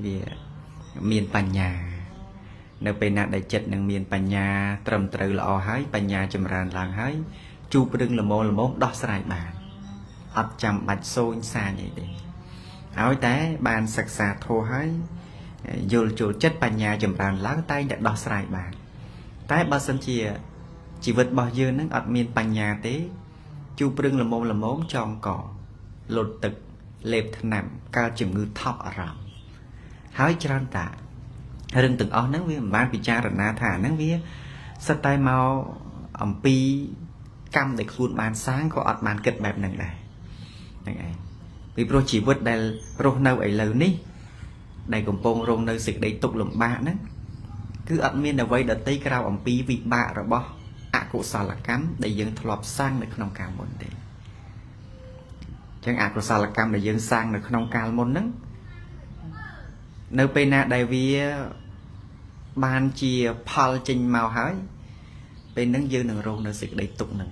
វាមានបញ្ញា នៅពេលណាដែលចិត្តនឹងមានបញ្ញាត្រឹមត្រូវល្អហើយបញ្ញាចម្រើនឡើងហើយជួបរឿងល្មមល្មមដោះស្រាយបានអត់ចាំបាច់សូញសាញអីទេឲ្យតែបានសិក្សាធម៌ហើយយល់ចូលចិត្តបញ្ញាចម្រើនឡើងតែងតែដោះស្រាយបានតែបើសិនជាជីវិតរបស់យើងនឹងអត់មានបញ្ញាទេជួបរឿងល្មមល្មមចងកលុតទឹកលេបថ្នាំកើតជំងឺថប់អារម្មណ៍ហើយច្រើនតារឿងទាំងអស់ហ្នឹងវាមិនបានពិចារណាថាហ្នឹងវាសិតតែមកអំពីកម្មដែលខ្លួនបានសាងក៏អត់បានគិតបែបហ្នឹងដែរហ្នឹងឯងពីព្រោះជីវិតដែលរស់នៅឥឡូវនេះដែលកំពុងរងនៅសេចក្តីទុក្ខលំបាកហ្នឹងគឺអត់មានអ្វីដទៃក្រៅអំពីវិបាករបស់អកុសលកម្មដែលយើងធ្លាប់សាងនៅក្នុងកាលមុនទេអញ្ចឹងអកុសលកម្មដែលយើងសាងនៅក្នុងកាលមុនហ្នឹងនៅពេលណាដែលវាបានជាផលចេញមកហើយពេលហ្នឹងយើងនឹងរងនៅសេចក្តីទុក្ខហ្នឹង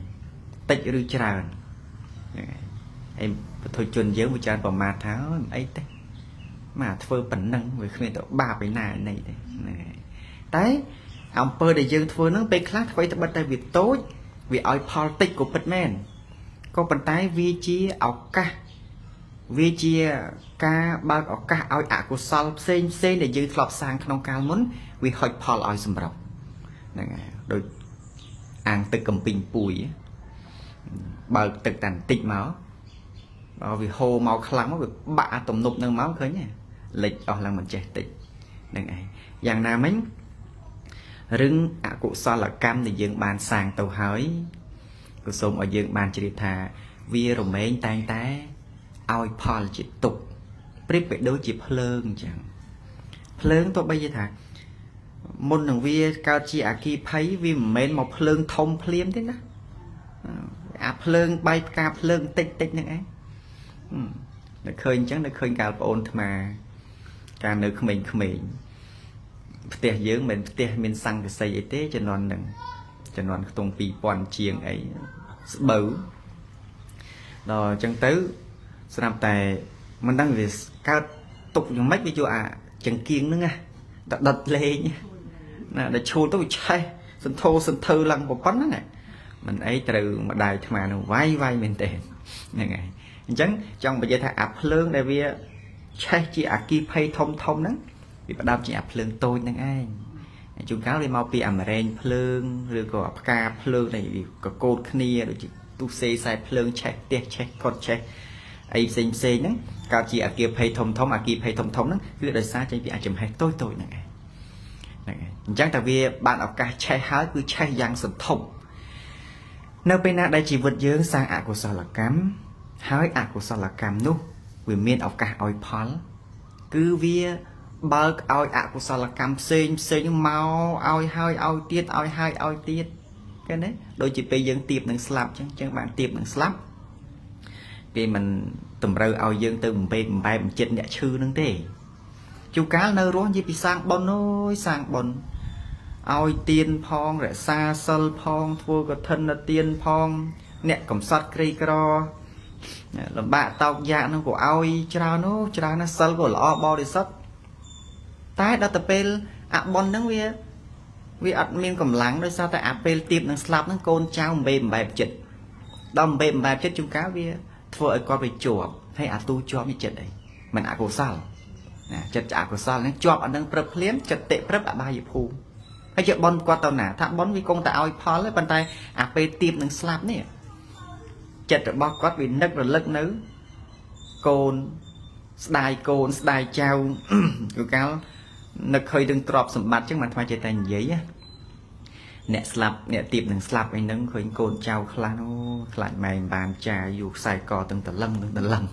តិចឬច្រើនហ្នឹងហើយពុទ្ធជនយើងវាច្រើនប្រមាថថាមិនអីទេមកធ្វើប៉ុណ្ណឹងវាគ្មានទៅបាបឯណាណីទេហ្នឹងហើយតែអំពើដែលយើងធ្វើហ្នឹងពេលខ្លះធ្វើត្បិតតែវាតូចវាឲ្យផលតិចក៏ពិតមែនក៏ប៉ុន្តែវាជាឱកាសវាជាការបើកឱកាសឲ្យអកុសលផ្សេងផ្សេងដែលយើងធ្លាប់សាងក្នុងកាលមុនវាហុចផលឲ្យសម្រាប់ហ្នឹងហើយដូចអាងទឹកកំពីងពួយបើកទឹកតែបន្តិចមកបើវាហូរមកខ្លាំងមកវាបាក់ទំនប់នឹងមកឃើញទេលិចអស់ឡើងមិនចេះតិចហ្នឹងឯងយ៉ាងណាមិញរឿងអកុសលកម្មដែលយើងបានសាងទៅហើយក៏សូមឲ្យយើងបានជ្រាបថាវារមែងតែងតែឲ្យផលជាទុក្ខប្រៀបទៅដូចជាភ្លើងអញ្ចឹងភ្លើងទោះបីជាថាមុននឹងវាកើតជាអគីភ័យវាមិនមែនមកភ្លើងធំភ្លាមទេណាអាភ្លើងបែកផ្កាភ្លើងតិចតិចហ្នឹងឯងនៅឃើញអញ្ចឹងនៅឃើញកាលប្អូនអាត្មាកាលនៅក្មេងៗផ្ទះយើងមិនផ្ទះមានសង្កសីអីទេជំនាន់ហ្នឹងជំនាន់ខ្ទង់2000ជាងអីស្បូវដល់អញ្ចឹងទៅស្រាប់តែមិនដឹងវាកើតទុកយ៉ាងម៉េចវាយកអាចង្គៀងហ្នឹងណាដុតលេងណាដល់ឈូលទៅវាឆេះសន្ធោសន្ធៅឡើងប៉ុណ្ណឹងមិនអីត្រូវម្ដាយអាត្មានឹងវាយវាយមែនទេហ្នឹងហើយអញ្ចឹងចង់និយាយថាអាភ្លើងដែលវាឆេះជាអគីភ័យធំធំហ្នឹងវាផ្ដើមជាអាភ្លើងតូចហ្នឹងឯងជួនកាលវាមកពីអាមរែងភ្លើងឬក៏ផ្កាភ្លើងដែលវាកកូតគ្នាដូចជាទុសេខ្សែភ្លើងឆេះផ្ទះឆេះកត់ឆេះអីផ្សេងផ្សេងហ្នឹងកើតជាអគារភ័យធំធំអគារភ័យធំធំហ្នឹងគឺដោយសារចេញពីអាចំហេះតូចតូចហ្នឹងឯងហ្នឹងឯងអញ្ចឹងតែវាបានឱកាសឆេះហើយគឺឆេះយ៉ាងសន្ធប់នៅពេលណាដែលជីវិតយើងសាងអកុសលកម្មហើយអកុសលកម្មនោះវាមានឱកាសឲ្យផលគឺវាបើកឲ្យអកុសលកម្មផ្សេងផ្សេងមកឲ្យហើយឲ្យទៀតឲ្យហើយឲ្យទៀតឃើញទេដូចជាពេលយើងទៀបនឹងស្លាប់អញ្ចឹងបានទៀបនឹងស្លាប់គេមិនតម្រូវឲ្យយើងទៅបំពេបំបែបចិត្តអ្នកឈឺនឹងទេជួកាលនៅរស់និយាយពីសាងបុណ្យអូយសាងបុណ្យឲ្យទៀនផងរក្សាសិលផងធ្វើកឋិនទានផងអ្នកកំសត់ក្រីក្រលំបាកតោកយ៉ាកហ្នឹងក៏ឲ្យច្រើនអូច្រើនណាស់សិលក៏ល្អបរិសុទ្ធតែដល់ទៅពេលអបុណ្យហ្នឹងវាអត់មានកម្លាំងដោយសារតែអាពេលទៀបនឹងស្លាប់ហ្នឹងកូនចៅបំបែបំបែបចិត្តដល់បំបែបំបែបចិត្តជួនកាលវាធ្វើឲ្យគាត់វាជាប់ហើយអាទូជាប់នេះចិត្តអីមិនអកុសលណាចិត្តអកុសលហ្នឹងជាប់អានឹងព្រឹបភ្លាមចិត្តតិព្រឹបអបាយភូមិហើយជាប៉ុនគាត់ទៅណាថាប៉ុនវាគង់តែឲ្យផលទេប៉ុន្តែអាពេលទៀបនឹងស្លាប់នេះចិត្តរបស់គាត់វានឹករលឹកនៅកូនស្ដាយកូនស្ដាយចៅគឺកាលនឹកឃើញរឿងទ្រព្យសម្បត្តិចឹងមិនថ្មចេះតែនិយាយណាអ្នកស្លាប់អ្នកទៀបនឹងស្លាប់អីហ្នឹងឃើញកូនចៅខ្លះនោះខ្លាចម៉ែបានចាយូខ្សែកទាំងតលឹងទាំងតលឹង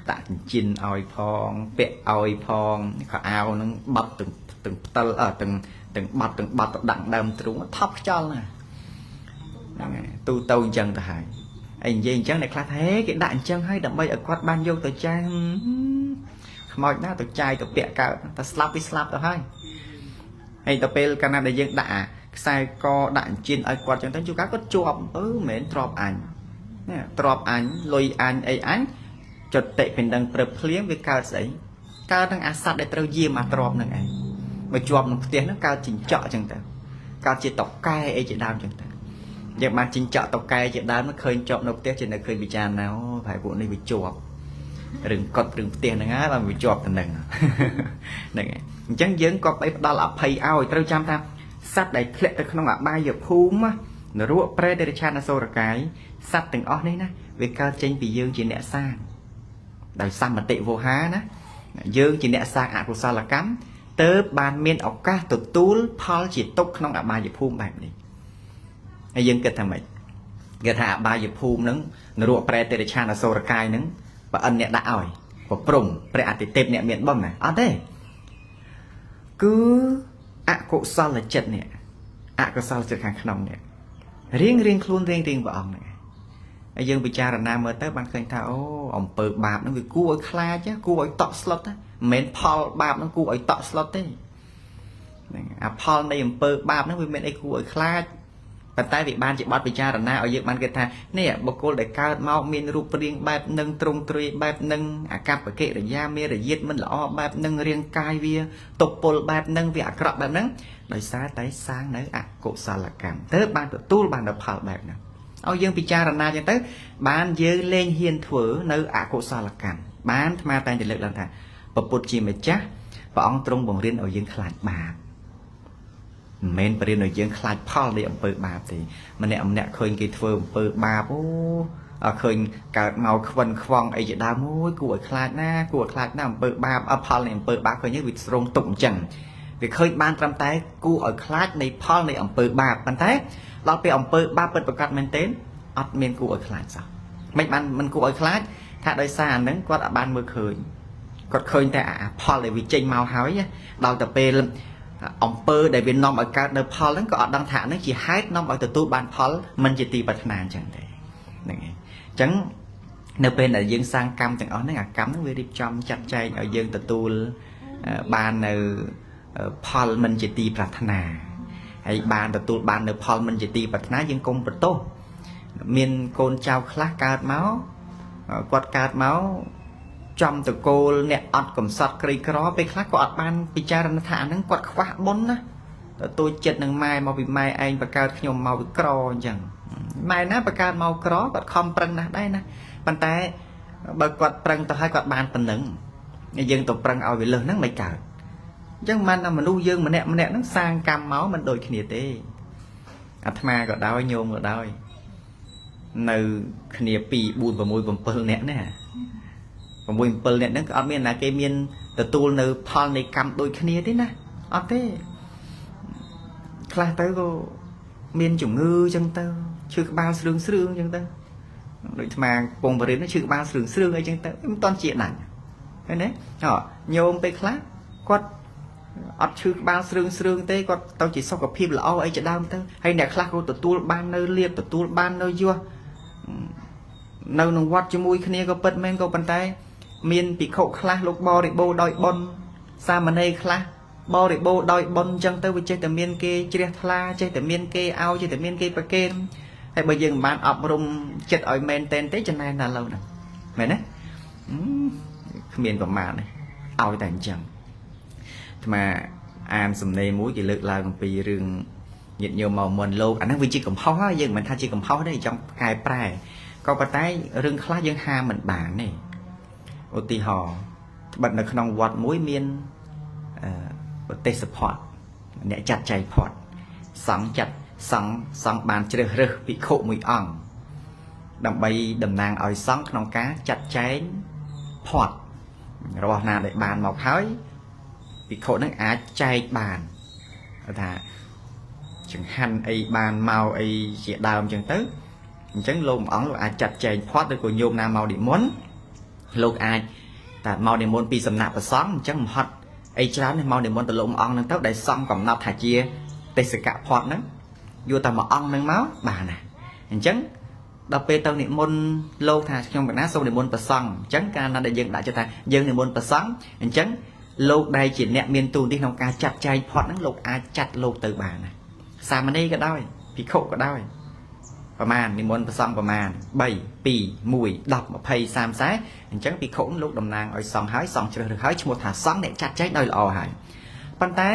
ដាក់ចិញ្ចៀនឲ្យផងពាក់ឲ្យផងខោអាវហ្នឹងបាត់ទាំងទាំងផ្តិលទាំងទាំងបាត់ទាំងបាត់ទៅដាក់ដើមទ្រូងថប់ខ្យល់ណាហ្នឹងហើយទូទៅអញ្ចឹងទៅហើយអីនិយាយអញ្ចឹងអ្នកខ្លះថាហេគេដាក់អញ្ចឹងហើយដើម្បីឲ្យគាត់បានយកទៅចាស់ខ្មោចណាទៅចាយទៅពាក់កើតតែស្លាប់វាស្លាប់ទៅហើយហើយដល់ពេលកាលណាដែលយើងដាក់ខ្សែកដាក់អញ្ជៀនឲ្យគាត់អញ្ចឹងទៅជួនកាលគាត់ជាប់អឺមិនមែនទ្របអញណាទ្របអញលុយអញអីអញចុតតិពីដឹងព្រឹបភ្លៀងវាកើតស្អី កើតនឹងអាសត្វដែលត្រូវយាមអាទ្របនឹងឯងមកជាប់នឹងផ្ទះហ្នឹងកើតចិញ្ចក់អញ្ចឹងទៅកើតជាតកែអីជាដើមអញ្ចឹងទៅយើងបានចិញ្ចក់តកែជាដើមឃើញជាប់នៅផ្ទះជានៅឃើញពិចារណាអូប្រហែលពួកនេះវាជាប់រឿងកត់រឿងផ្ទះហ្នឹងហើយបានវាជាប់ទៅនឹងហ្នឹងហើយអញ្ចឹងយើងក៏បីផ្ដល់អភ័យឲ្យត្រូវចាំថាសត្វដែលធ្លាក់ទៅក្នុងអបាយភូមិនរកប្រេតតិរិឆានអសុរកាយសត្វទាំងអស់នេះណាវាកើតចេញពីយើងជាអ្នកសាងដោយសមតិវោហាណាយើងជាអ្នកសាងអកុសលកម្មទៅបានមានឱកាសទទួលផលជាទុកក្នុងអបាយភូមិបែបនេះហើយយើងគិតថាម៉េចគេថាអបាយភូមិហ្នឹងនរកប្រេតតិរិឆានអសុរកាយហ្នឹងប្រអិនអ្នកដាក់ឲ្យប្រព្រំព្រះអតិទេពអ្នកមានបុណ្យណាអត់ទេគឺអកុសលចិត្តនេះអកុសលចិត្តខាងក្នុងនេះរៀងរៀងខ្លួនរៀងរៀងព្រះអង្គហ្នឹងហើយយើងពិចារណាមើលទៅបានឃើញថាអូអំពើបាបហ្នឹងវាគួរឲ្យខ្លាចគួរឲ្យតក់ស្លុតមិនមែនផលបាបហ្នឹងគួរឲ្យតក់ស្លុតទេហ្នឹងអាផលនៃអំពើបាបហ្នឹងវាមានអីគួរឲ្យខ្លាចប៉ុន្តែវាបានជាបទពិចារណាឲ្យយើងបានគិតថានេះបុគ្គលដែលកើតមកមានរូបរាងបែបនឹងទ្រង់ទ្រាយបែបនឹងអាកប្បកិរិយាមានរយាទមិនល្អបែបនឹងរាងកាយវាតុពលបែបនឹងវាអាក្រក់បែបហ្នឹងដោយសារតែសាងនៅអកុសលកម្មទៅបានទទួលបាននៅផលបែបហ្នឹងឲ្យយើងពិចារណាចឹងទៅបានយើងលែងហ៊ានធ្វើនៅអកុសលកម្មបានអាត្មាតែងតែលើកឡើងថាព្រះពុទ្ធជាម្ចាស់ព្រះអង្គទ្រង់បង្រៀនឲ្យយើងខ្លាចបាបមិនមែនបរិញ្ញាឲ្យយើងខ្លាចផលនៃអំពើបាបទេម្នាក់ម្នាក់ឃើញគេធ្វើអំពើបាបអូឃើញកើតមកខ្វិនខ្វងអីជាដើមអូយគួរឲ្យខ្លាចណាគួរឲ្យខ្លាចណាអំពើបាបអផលនៃអំពើបាបឃើញវាស្រងទុកអញ្ចឹងវាឃើញបានត្រឹមតែគួរឲ្យខ្លាចនៃផលនៃអំពើបាបប៉ុន្តែដល់ពេលអំពើបាបពិតប្រាកដមែនទែនអត់មានគួរឲ្យខ្លាចសោះមិនបានមិនគួរឲ្យខ្លាចថាដោយសារអាហ្នឹងគាត់អាចបានមើលឃើញគាត់ឃើញតែអាផលដែលវាចេញមកហើយដល់ទៅពេលអំពើដែលវានាំឲ្យកើតនៅផលហ្នឹងក៏អត់ដឹងថាហ្នឹងជាហេតុនាំឲ្យទទួលបានផលមិនជាទីប្រាថ្នាអញ្ចឹងទេហ្នឹងឯងអញ្ចឹងនៅពេលដែលយើងសាងកម្មទាំងអស់ហ្នឹងអាកម្មហ្នឹងវារៀបចំចាត់ចែងឲ្យយើងទទួលបាននៅផលមិនជាទីប្រាថ្នាហើយបានទទួលបាននៅផលមិនជាទីប្រាថ្នាយើងកុំបន្ទោសមានកូនចៅខ្លះកើតមកគាត់កើតមកចំតកូលអ្នកអត់កំសត់ក្រីក្រពេលខ្លះក៏អត់បានពិចារណាថាអាហ្នឹងគាត់ខ្វះបុណ្យណាទទួលចិត្តនឹងម៉ែមកពីម៉ែឯងបង្កើតខ្ញុំមកពីក្រអញ្ចឹងម៉ែណាបង្កើតមកក្រគាត់ខំប្រឹងណាស់ដែរណាប៉ុន្តែបើគាត់ប្រឹងទៅឲ្យគាត់បានប៉ុណ្ណឹងយើងទៅប្រឹងឲ្យវាលើសហ្នឹងមិនកើតអញ្ចឹងមិនថាមនុស្សយើងម្នាក់ម្នាក់ហ្នឹងសាងកម្មមកមិនដូចគ្នាទេអាត្មាក៏ដោយញោមក៏ដោយនៅគ្នា2 4 6 7នាក់ណា6 7នាក់ហ្នឹងក៏អត់មានណាគេមានទទួលនៅផលនៃកម្មដូចគ្នាទេណាអត់ទេខ្លះទៅក៏មានជំងឺចឹងទៅឈឺក្បាលស្រឿងស្រឿងចឹងទៅដូចអាត្មាពងបរិญឈឺក្បាលស្រឿងស្រឿងអីចឹងទៅមិនតន់ជាដាច់ឃើញទេញោមពេលខ្លះគាត់អត់ឈឺក្បាលស្រឿងស្រឿងទេគាត់ទៅជាសុខភាពល្អអីជាដើមទៅហើយអ្នកខ្លះក៏ទទួលបាននៅលៀបទទួលបាននៅយោះនៅក្នុងវត្តជាមួយគ្នាក៏ពិតមែនក៏ប៉ុន្តែមានភិក្ខុខ្លះលោកបរិបូរដោយបុណ្យសាមណេរខ្លះបរិបូរដោយបុណ្យអញ្ចឹងទៅវាចេះតែមានគេជ្រះថ្លាចេះតែមានគេឲ្យចេះតែមានគេប្រគេនហើយបើយើងមិនបានអប់រំចិត្តឲ្យមែនតែនទេចំណែនដល់ឡូវហ្នឹងមែនទេគ្មានប្រមាណទេឲ្យតែអញ្ចឹងអាត្មាអានសំណេរមួយគេលើកឡើងអំពីរឿងញាតិញោមមកមុនលោកអាហ្នឹងវាជាកំហុសហើយយើងមិនថាជាកំហុសទេចង់កែប្រែក៏ប៉ុន្តែរឿងខ្លះយើងហាមមិនបានទេឧទាហរណ៍ត្បិតនៅក្នុងវត្តមួយមានប្រទេសផតអ្នកចាត់ចែងផតសង្ឃចាត់សង្ឃសង្ឃបានជ្រើសរើសភិក្ខុមួយអង្គដើម្បីតំណាងឲ្យសង្ឃក្នុងការចាត់ចែងផតរបស់ណាដែលបានមកហើយភិក្ខុនឹងអាចចែកបានថាចង្ហាន់អីបានមកអីជាដើមអញ្ចឹងទៅអញ្ចឹងលោកមួយអង្គលោកអាចចាត់ចែងផតឬក៏ញោមណាមកនិមន្តលោកអាចតែមកនិមន្តពីសំណាក់ព្រះសង្ឃអញ្ចឹងមហត់អីច្រើននេះមកនិមន្តទៅលោកមួយអង្គហ្នឹងទៅដែលសង្ឃកំណត់ថាជាទេសកៈផតហ្នឹងយកតែមួយអង្គហ្នឹងមកបានណាអញ្ចឹងដល់ពេលទៅនិមន្តលោកថាខ្ញុំកណាសូមនិមន្តព្រះសង្ឃអញ្ចឹងកាលណាដែលយើងដាក់ចិត្តថាយើងនិមន្តព្រះសង្ឃអញ្ចឹងលោកដែលជាអ្នកមានទូនទីក្នុងការចាត់ចែងផតហ្នឹងលោកអាចចាត់លោកទៅបានណាសាមណេរក៏ដោយភិក្ខុក៏ដោយ ប្រមាណនិមន្តប្រសង់ប្រមាណ3 2 1 10 20 30 40អញ្ចឹងភិក្ខុលោកតំណាងឲ្យសង្ឃហើយសង្ឃជ្រើសរើសហើយឈ្មោះថាសង្ឃអ្នកចាត់ចែងដោយល្អហើយប៉ុន្តែ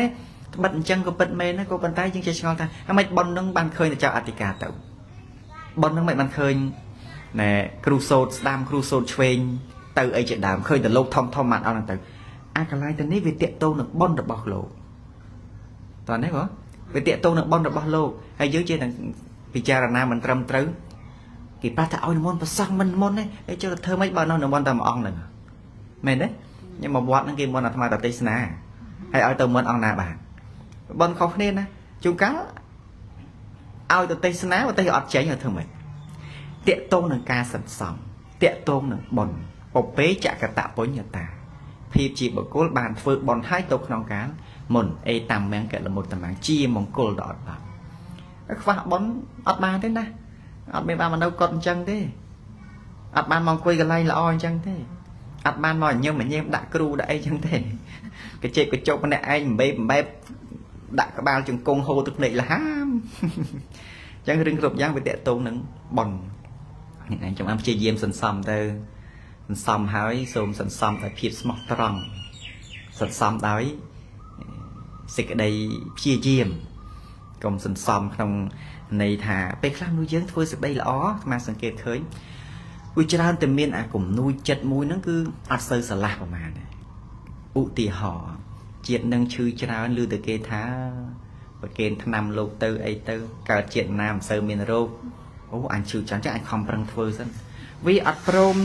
ត្បិតអញ្ចឹងក៏ពិតមែនណាក៏ប៉ុន្តែយើងចេះឆ្ងល់ថាអាម៉េចប៉ុននឹងបានឃើញតែចៅអធិការទៅប៉ុននឹងមិនបានឃើញណែគ្រូសោតស្ដាំគ្រូសោតឆ្វេងទៅអីជាដើមឃើញតែលោកធំធំបានអត់ហ្នឹងទៅអាកន្លែងទៅនេះវាតាកតងនឹងប៉ុនរបស់លោកតោះនេះបងវាតាកតងនឹងប៉ុនរបស់លោកហើយយើងចេះតែពិចារណាមិនត្រឹមត្រូវគេប្រាប់ថាឲ្យនិមន្តប្រសង់មិននិមន្តទេហើយចុះធ្វើម៉េចបើនោះនិមន្តតែមួយអង្គហ្នឹងមែនទេខ្ញុំមកវត្តហ្នឹងគេនិមន្តអាត្មាតែទេសនាហើយឲ្យទៅនិមន្តអង្គណាបានបនខុសគ្នាណាជួនកាលឲ្យទៅទេសនាប្រទេសអត់ចេញឲ្យធ្វើម៉េចតាកតងនឹងការសន្សំតាកតងនឹងបុណ្យពពេចកតពុញ្ញតាភាពជាបុគ្គលបានធ្វើបុណ្យហើយទៅក្នុងកាលមុនអេតាមមង្គលមុតតមាងជាមង្គលដ៏អត់បាត់ខ្វះបុណ្យអត់បានទេណាអត់មានបានមកនៅកត់អញ្ចឹងទេអត់បានមកអង្គុយកន្លែងល្អអញ្ចឹងទេអត់បានមកញឹមញែមដាក់គ្រូដាក់អីអញ្ចឹងទេកជិកកចុកម្នាក់ឯងបំបែបដាក់ក្បាលជង្គង់ហូរទឹកភ្នែកលហាមអញ្ចឹងរឿងគ្រប់យ៉ាងវាតកតងនឹងបុណ្យនេះឯងចាំអាព្យាយាមសន្សំទៅសន្សំហើយសូមសន្សំដោយភាពស្មោះត្រង់សន្សំដោយសេចក្តីព្យាយាមកុំសន្សំក្នុងន័យថាពេលខ្លះនោះយើងធ្វើសេចក្តីល្អអាត្មាសង្កេតឃើញវាច្រើនតែមានអាគំនូចិត្តមួយហ្នឹងគឺអត់សូវស្រឡះប្រហែលទេឧទាហរណ៍ជាតិនឹងឈឺច្រើនឬទៅគេថាប្រគេនថ្នាំលោកទៅអីទៅកើតជាតិណាមិនសូវមានរោគអូអញឈឺច្រើនចឹងអញខំប្រឹងធ្វើសិនវាអត់ព្រម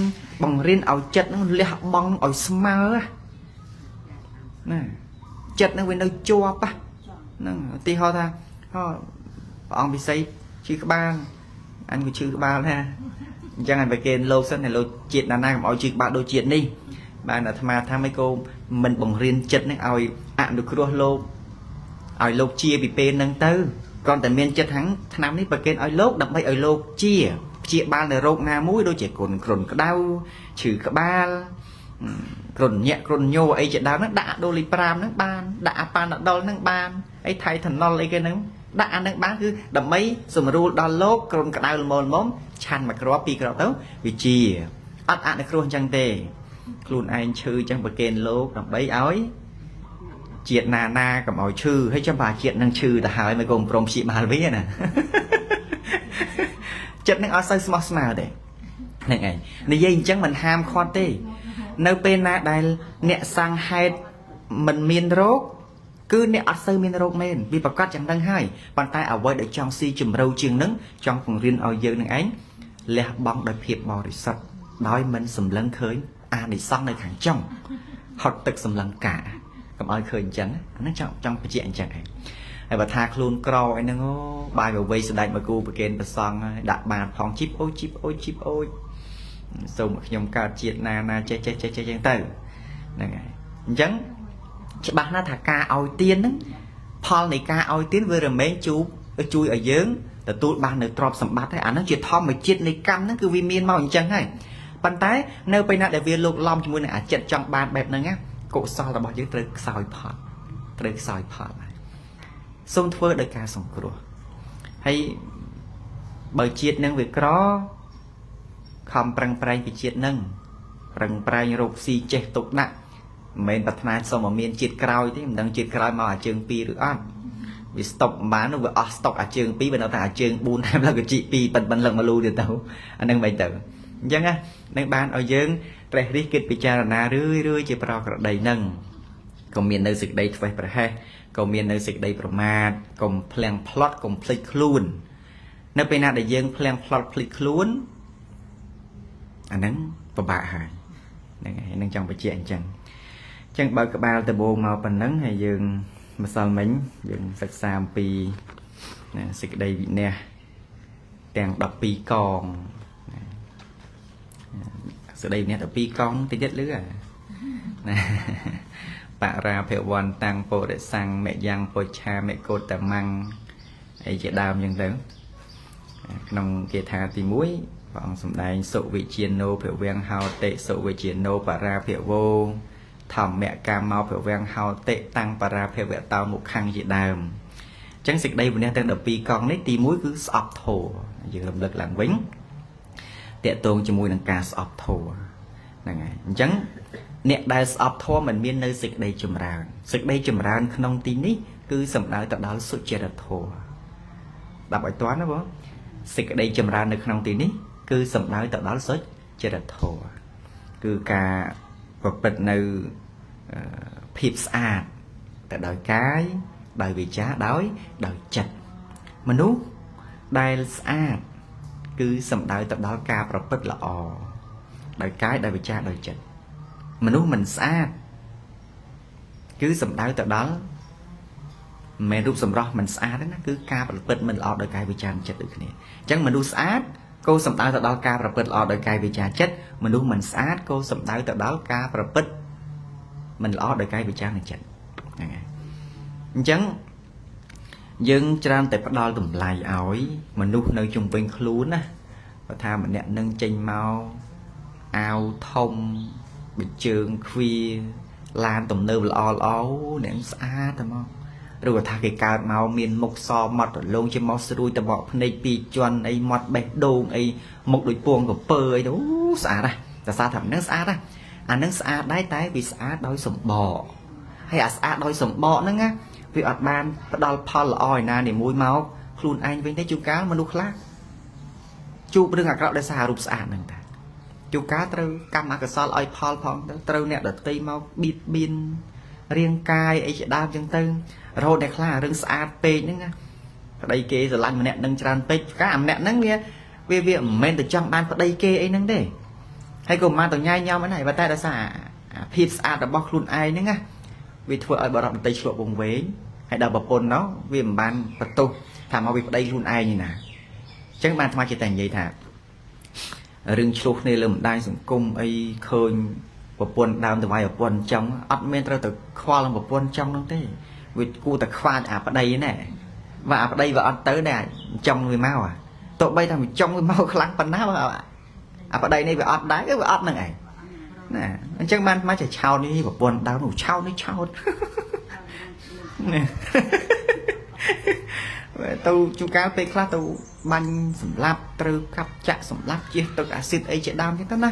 បង្រៀនឲ្យចិត្តហ្នឹងលះបង់ឲ្យស្មើណាចិត្តហ្នឹងវានៅជាប់ហ្នឹងឧទាហរណ៍ថាព្រះអង្គពិសីឈឺក្បាលអញក៏ឈឺក្បាលដែរអញ្ចឹងអញប្រគេនលោកសិនឲ្យលោកជាតិណាណាកុំឲ្យឈឺក្បាលដូចជាតិនេះបានអាត្មាថាមិនក៏មិនបង្រៀនចិត្តនឹងឲ្យអនុគ្រោះលោកឲ្យលោកជាពីពេលហ្នឹងទៅគ្រាន់តែមានចិត្តហាងឆ្នាំនេះប្រគេនឲ្យលោកដើម្បីឲ្យលោកជាព្យាបាលនៅរោគណាមួយដូចជាគ្រុនគ្រុនក្តៅឈឺក្បាលគ្រុនញាក់គ្រុនញោអីជាដើមហ្នឹងដាក់ដូលីប្រាមហ្នឹងបានដាក់អាប៉ាណាដុលហ្នឹងបានអីថៃថណុលអីគេហ្នឹងដាក់អាហ្នឹងបានគឺដើម្បីសម្រួលដល់លោកគ្រុនក្តៅល្មមៗឆាន់មួយគ្រាប់ពីរគ្រាប់ទៅវាជាអត់អនុគ្រោះអញ្ចឹងទេខ្លួនឯងឈឺអញ្ចឹងប្រគេនលោកដើម្បីឲ្យជាតិណាណាកុំឲ្យឈឺហើយចាំបើជាតិនឹងឈឺទៅហើយមិនក៏ព្រមព្យាបាលវាណាចិត្តនឹងអត់សូវស្មោះស្មើទេហ្នឹងឯងនិយាយអញ្ចឹងមិនហាមឃាត់ទេនៅពេលណាដែលអ្នកសាងហេតុមិនមានរោគគឺអ្នកអត់សូវមានរោគមែនវាប្រកាសយ៉ាងហ្នឹងហើយប៉ុន្តែអ្វីដែលចង់ស៊ីជម្រៅជាងហ្នឹងចង់ពង្រៀនឲ្យយើងនឹងឯងលះបង់ដោយភាពបរិសុទ្ធដោយមិនសម្លឹងឃើញអានិសង្សនៅខាងចុងហត់ទឹកសម្លឹងកាកុំឲ្យឃើញអញ្ចឹងអាហ្នឹងចង់បញ្ជាក់អញ្ចឹងឯងហើយបើថាខ្លួនក្រអីហ្នឹងអូបាយមកវ័យស្ដេចមកគូប្រគេនប្រសង់ហើយដាក់បានផងជីបអូជីបអូជីបអូសូមឲ្យខ្ញុំកើតជាតិណាណាចេះចេះចេះចេះចឹងទៅហ្នឹងហើយអញ្ចឹងច្បាស់ណាស់ថាការឲ្យទានហ្នឹងផលនៃការឲ្យទានវារមែងជួបជួយឲ្យយើងទទួលបាននៅទ្រព្យសម្បត្តិហើយអាហ្នឹងជាធម្មជាតិនៃកម្មហ្នឹងគឺវាមានមកអញ្ចឹងហើយប៉ុន្តែនៅពេលណាដែលវាលោកឡំជាមួយនឹងអាចិត្តចង់បានបែបហ្នឹងណាកុសលរបស់យើងត្រូវខ្សោយផលត្រូវខ្សោយផលហើយសូមធ្វើដោយការសង្គ្រោះហើយបើជាតិនឹងវាក្រខំប្រឹងប្រែងពីជាតិនឹងប្រឹងប្រែងរកស៊ីចេះទុកដាក់មិនមែនប្រាថ្នាសូមឲ្យមានជាតិក្រោយទេមិនដឹងជាតិក្រោយមកអាជើង2ឬអត់វាស្តុកបានវាអស់ស្តុកអាជើង2បើនៅតែអាជើង4ថែមឡើងកជី2ប៉ិនប៉ិនលឹកមកលូទៀតទៅអានឹងមិនទៅអញ្ចឹងណានឹងបានឲ្យយើងត្រេះរិះគិតពិចារណារឿយរឿយជាប្រក្រតីនឹងកុំមាននៅសេចក្តីធ្វេសប្រហែសកុំមាននៅសេចក្តីប្រមាទកុំភ្លាំងផ្លត់កុំភ្លេចខ្លួននៅពេលណាដែលយើងភ្លាំងផ្លត់ភ្លេចខ្លួនអាហ្នឹងពិបាកហើយហ្នឹងហើយនឹងចង់បញ្ជាក់អញ្ចឹងអញ្ចឹងបើក្បាលដំបូងមកប៉ុណ្ណឹងហើយយើងម្សិលមិញយើងសិក្សាអំពីណាសេចក្តីវិន័យទាំង12កងសេចក្តីវិន័យ12កងតិចទៀតលឺណាបរាភវន្តតាំងពុរិសੰមយ៉ាងពុច្ឆាមិកោតមੰអីជាដើមអញ្ចឹងទៅក្នុងគាថាទី1ព្រះអង្គសម្ដែងសុវិជាណោភវំហោតិសុវិជាណោបរាភវោធម្មកាមោភវំហោតិតាំងបរាភវតោមុខੰជាដើមអញ្ចឹងសេចក្តីវិន័យទាំង12កងនេះទី1គឺស្អប់ធម៌ យើងរំលឹកឡើងវិញតកតងជាមួយនឹងការស្អប់ធម៌ហ្នឹងហើយអញ្ចឹងអ្នកដែលស្អប់ធម៌មិនមាននៅសេចក្តីចម្រើនសេចក្តីចម្រើនក្នុងទីនេះគឺសំដៅទៅដល់សុចរិតធម៌ស្ដាប់ឲ្យទាន់ណាបងសេចក្តីចម្រើននៅក្នុងទីនេះគឺសំដៅទៅដល់សុចរិតធម៌គឺការប្រព្រឹត្តនៅភាពស្អាតតែដោយកាយដោយវាចាដោយចិត្តមនុស្សដែលស្អាតគឺសំដៅទៅដល់ការប្រព្រឹត្តល្អដោយកាយដោយវាចាដោយចិត្តមនុស្សមិនស្អាតគឺសំដៅទៅដល់មិនមែនរូបសម្រស់មិនស្អាតទេណាគឺការប្រព្រឹត្តមិនល្អដោយកាយវាចាចិត្តដូចគ្នាអញ្ចឹងមនុស្សស្អាតក៏សំដៅទៅដល់ការប្រព្រឹត្តល្អដោយកាយវាចាចិត្តមនុស្សមិនស្អាតក៏សំដៅទៅដល់ការប្រព្រឹត្តមិនល្អដោយកាយវាចានិងចិត្តហ្នឹងហើយអញ្ចឹងយើងច្រើនតែផ្ដល់តម្លៃឲ្យមនុស្សនៅជុំវិញខ្លួនណាបើថាម្នាក់នឹងចេញមកអាវធំបជើងខ្វៀឡានទំនើបល្អល្អអ្នកស្អាតតែមកឬក៏ថាគេកើតមកមានមុខសមាត់រលោងជាមកស្រួយតបកភ្នែកពីរជាន់អីមាត់បេះដូងអីមុខដូចពងកពើអីទៅស្អាតណាស់តែស្អាតថាហ្នឹងស្អាតណាស់អាហ្នឹងស្អាតដែរតែវាស្អាតដោយសម្បកហើយអាស្អាតដោយសម្បកហ្នឹងណាវាអត់បានផ្ដល់ផលល្អឯណានីមួយមកខ្លួនឯងវិញទេជួនកាលមនុស្សខ្លះជួបរឿងអាក្រក់ដោយសាររូបស្អាតហ្នឹងតាជួនកាលត្រូវកម្មអកុសលឲ្យផលផងទៅត្រូវអ្នកដទៃមកបៀតបៀនរាងកាយអីជាដើមចឹងទៅរហូតអ្នកខ្លះរឿងស្អាតពេកហ្នឹងណាប្តីគេស្រឡាញ់ម្នាក់នឹងច្រើនពេកកាអាម្នាក់ហ្នឹងវាមិនមែនទៅចង់បានប្តីគេអីហ្នឹងទេហើយក៏មិនបានទៅញ៉ៃញ៉ាំអីដែរប៉ុន្តែដោយសារអាភាពស្អាតរបស់ខ្លួនឯងហ្នឹងណាវាធ្វើឲ្យបរិបទដទៃឆ្លក់វង្វេងហើយដល់ប្រពន្ធនោះវាមិនបានបន្ទោសថាមកវាប្តីខ្លួនឯងនេះណាអញ្ចឹងបានអាត្មាចេះតែនិយាយថារឿងឆ្លោះគ្នាលើបណ្ដាញសង្គមអីឃើញប្រពន្ធដើមទៅវាយប្រពន្ធចង់អត់មានត្រូវទៅខ្វល់នឹងប្រពន្ធចង់នោះទេវាគួរតែខ្វាចអាប្តីណែបើអាប្តីវាអត់ទៅដែរចង់វាមកទោះបីថាវាចង់វាមកខ្លាំងប៉ុណ្ណាបើអាប្តីនេះវាអត់ដែរគឺវាអត់នឹងឯងណាអញ្ចឹងបានមកចេះឆោតនេះប្រពន្ធដើមនោះឆោតនេះឆោតទៅជួនកាលពេលខ្លះទៅបាញ់សម្លាប់ត្រូវកាប់ចាក់សម្លាប់ជះទឹកអាស៊ីតអីជាដើមចឹងទៅណា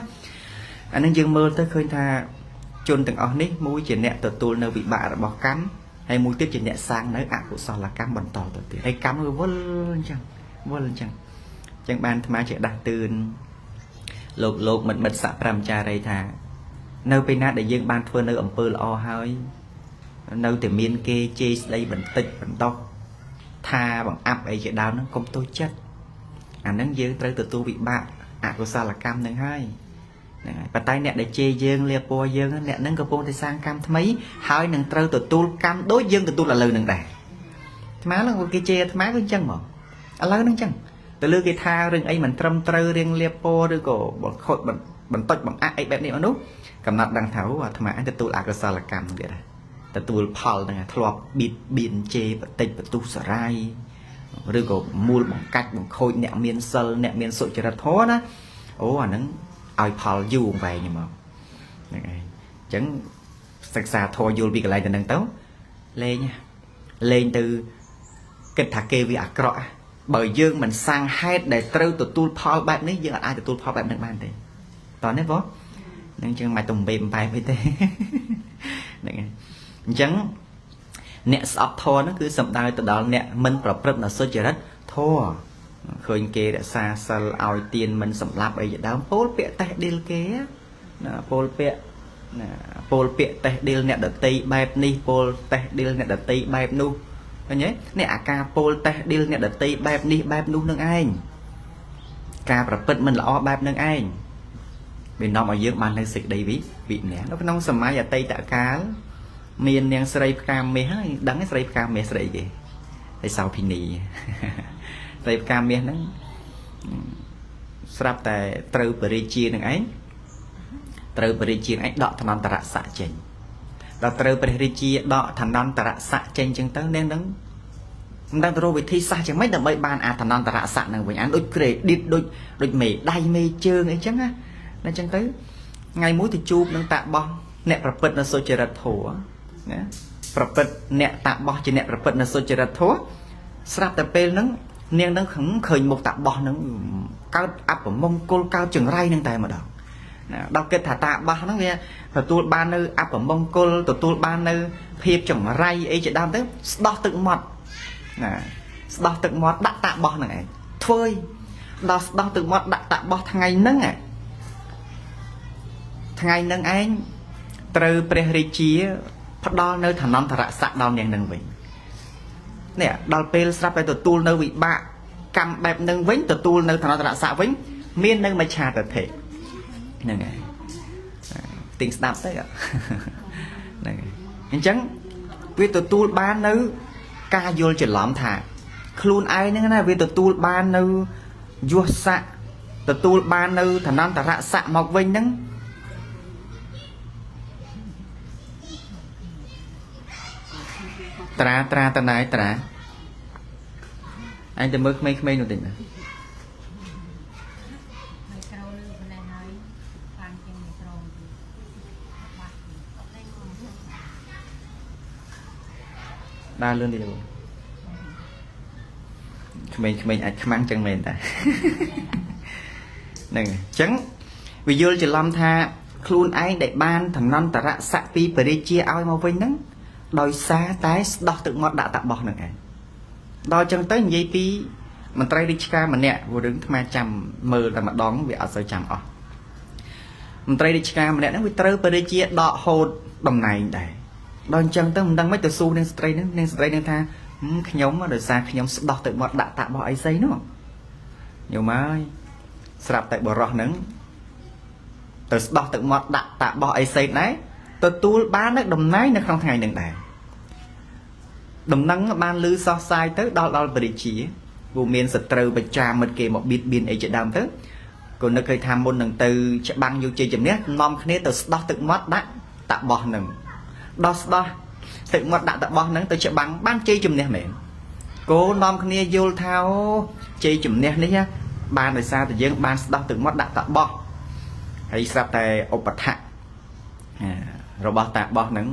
អានឹងយើងមើលទៅឃើញថាជនទាំងអស់នេះមួយជាអ្នកទទួលនៅវិបាករបស់កម្មហើយមួយទៀតជាអ្នកសាងនៅអកុសលកម្មបន្តទៅទៀតហើយកម្មវាវិលអញ្ចឹងវិលអញ្ចឹងអញ្ចឹងបានអាត្មាជាដាស់តឿនលោកមិត្តស័កព្រមចារីថានៅពេលណាដែលយើងបានធ្វើនៅអំពើល្អហើយនៅតែមានគេជេរស្ដីបន្តិចបន្តោសថាបង្អាប់អីជាដើមហ្នឹងកុំទោសចិត្តអាហ្នឹងយើងត្រូវទទួលវិបាកអកុសលកម្មហ្នឹងហើយហ្នឹងហើយប៉ុន្តែអ្នកដែលជេរយើងលាបពណ៌យើងអ្នកហ្នឹងកំពុងតែសាងកម្មថ្មីហើយនឹងត្រូវទទួលកម្មដូចយើងទទួលឥឡូវហ្នឹងដែរអាត្មាហ្នឹងគេជេរអាត្មាគឺអញ្ចឹងហ្មងឥឡូវហ្នឹងអញ្ចឹងទៅលើគេថារឿងអីមិនត្រឹមត្រូវរឿងលាបពណ៌ឬក៏បង្ខូចបន្តិចបង្អាក់អីបែបនេះអស់នោះកំណត់ដឹងថាអូអាត្មាអញទទួលអកុសលកម្មហ្នឹងទៀតដែរទទួលផលហ្នឹងធ្លាប់បៀតបៀនជេរបតិចបន្ទុះសរាយឬក៏មូលបង្កាច់បង្ខូចអ្នកមានសិលអ្នកមានសុចរិតធម៌ណាអូអាហ្នឹងឲ្យផលយូរវែងមកហ្នឹងឯងអញ្ចឹងសិក្សាធម៌យល់ពីកន្លែងទៅហ្នឹងទៅលេងទៅគិតថាគេវាអាក្រក់បើយើងមិនសាងហេតុដែលត្រូវទទួលផលបែបនេះយើងអាចទទួលផលបែបហ្នឹងបានទេតោះនេះបងនឹងជាងមិនទំបែបបែបអីទេហ្នឹងឯងអញ្ចឹងអ្នកស្អប់ធម៌ហ្នឹងគឺសំដៅទៅដល់អ្នកមិនប្រព្រឹត្តនៅសុចរិតធម៌ឃើញគេរក្សាសិលឲ្យទៀនមិនសម្លាប់អីជាដើមពោលពាក្យតេះឌីលគេណាពោលពាក្យណាពោលពាក្យតេះឌីលអ្នកដតីបែបនេះពោលតេះឌីលអ្នកដតីបែបនោះឃើញទេនេះអាការពោលតេះឌីលអ្នកដតីបែបនេះបែបនោះនឹងឯងការប្រព្រឹត្តមិនល្អបែបនឹងឯងវានាំឲ្យយើងបាននៅសេចក្តីវិន័យនៅក្នុងសម័យអតីតកាលមាននាងស្រីផ្កាមាសហើយដឹងស្រីផ្កាមាសស្រីគេហើយសោភិនីស្រីផ្កាមាសហ្នឹងស្រាប់តែត្រូវបរិជានឹងឯងត្រូវបរិជានឹងឯងដកឋានន្តរស័ក្តិចេញដល់ត្រូវព្រះរាជាដកឋានន្តរស័ក្តិចេញចឹងទៅនាងហ្នឹងមិនដឹងទៅរកវិធីសាស្ត្រយ៉ាងម៉េចដើម្បីបានអាឋានន្តរស័ក្តិហ្នឹងវិញអានដូចក្រេឌីតដូចមេដៃមេជើងអីចឹងណាដល់ចឹងទៅថ្ងៃមួយទៅជួបនឹងតាបោះអ្នកប្រព្រឹត្តនៅសុចរិតធម៌ណាប្រព្រឹត្តអ្នកតាបោះជាអ្នកប្រព្រឹត្តនៅសុចរិតធម៌ស្រាប់តែពេលហ្នឹង នាងនឹងឃើញមុខតាបោះនឹងកើតអពមង្គលកើតចង្រៃនឹងតែម្ដងណាដល់គិតថាតាបោះហ្នឹងវាទទួលបាននៅអពមង្គលទទួលបាននៅភាពចង្រៃអីជាដើមទៅស្ដោះទឹកមាត់ណាស្ដោះទឹកមាត់ដាក់តាបោះហ្នឹងឯងធ្វើដល់ស្ដោះទឹកមាត់ដាក់តាបោះថ្ងៃហ្នឹងថ្ងៃហ្នឹងឯងត្រូវព្រះរាជាផ្ដល់នៅឋានន្តរស័ក្តិដល់នាងនឹងវិញនេះដល់ពេលស្រាប់តែទទួលនៅវិបាកកម្មបែបនឹងវិញទទួលនៅឋានន្តរស័ក្តិវិញមាននៅមច្ឆាទិដ្ឋិហ្នឹងហើយទីងស្ដាប់ទៅហ្នឹងហើយអញ្ចឹងវាទទួលបាននៅការយល់ច្រឡំថាខ្លួនឯងហ្នឹងណាវាទទួលបាននៅយសស័ក្តិទទួលបាននៅឋានន្តរស័ក្តិមកវិញហ្នឹងត្រាត្រាតណៃត្រាអញទៅមើលក្មេងៗនោះតិចណា មីក្រូលឺម្លេះហើយបានជាងមីក្រូបាត់ ដើរលឿនតិចបងក្មេងៗអាចខ្មាំងចឹងមែនតាហ្នឹងអញ្ចឹងវាយល់ច្រឡំថាខ្លួនឯងដែលបានឋានន្តរស័ក្តិពីព្រះរាជាឲ្យមកវិញហ្នឹងដោយសារតែស្ដោះទឹកមាត់ដាក់តាបោះហ្នឹងឯងដល់ចឹងទៅនិយាយពីមន្ត្រីរាជការម្នាក់ព្រោះរឿងអាត្មាចាំមើលតែម្ដងវាអត់សូវចាំអស់មន្ត្រីរាជការម្នាក់ហ្នឹងវាត្រូវព្រះរាជាដកហូតតំណែងដែរដល់អញ្ចឹងទៅមិនដឹងមិនទៅស៊ូនឹងស្ត្រីហ្នឹងនឹងស្ត្រីហ្នឹងថាខ្ញុំដោយសារខ្ញុំស្ដោះទឹកមាត់ដាក់តាបោះអីស្អីនោះញោមហើយស្រាប់តែបរោះហ្នឹងទៅស្ដោះទឹកមាត់ដាក់តាបោះអីស្អីដែរទទួលបាននៅតំណែងនៅក្នុងថ្ងៃហ្នឹងដែរដំណឹងបានលឺសោះសាយទៅដល់ដល់ព្រះរាជាព្រោះមានសត្រូវប្រចាំមិត្តគេមកបៀតបៀនអីជាដើមទៅក៏នឹកឃើញថាមុននឹងទៅច្បាំងយកជ័យជំនះនាំគ្នាទៅស្ដោះទឹកមាត់ដាក់តាបោះហ្នឹងដល់ស្ដោះទឹកមាត់ដាក់តាបោះហ្នឹងទៅច្បាំងបានជ័យជំនះមែនគោនាំគ្នាយល់ថាអូជ័យជំនះនេះបានដោយសារតែយើងបានស្ដោះទឹកមាត់ដាក់តាបោះហើយស្រាប់តែឧបថៈរបស់តាបោះហ្នឹង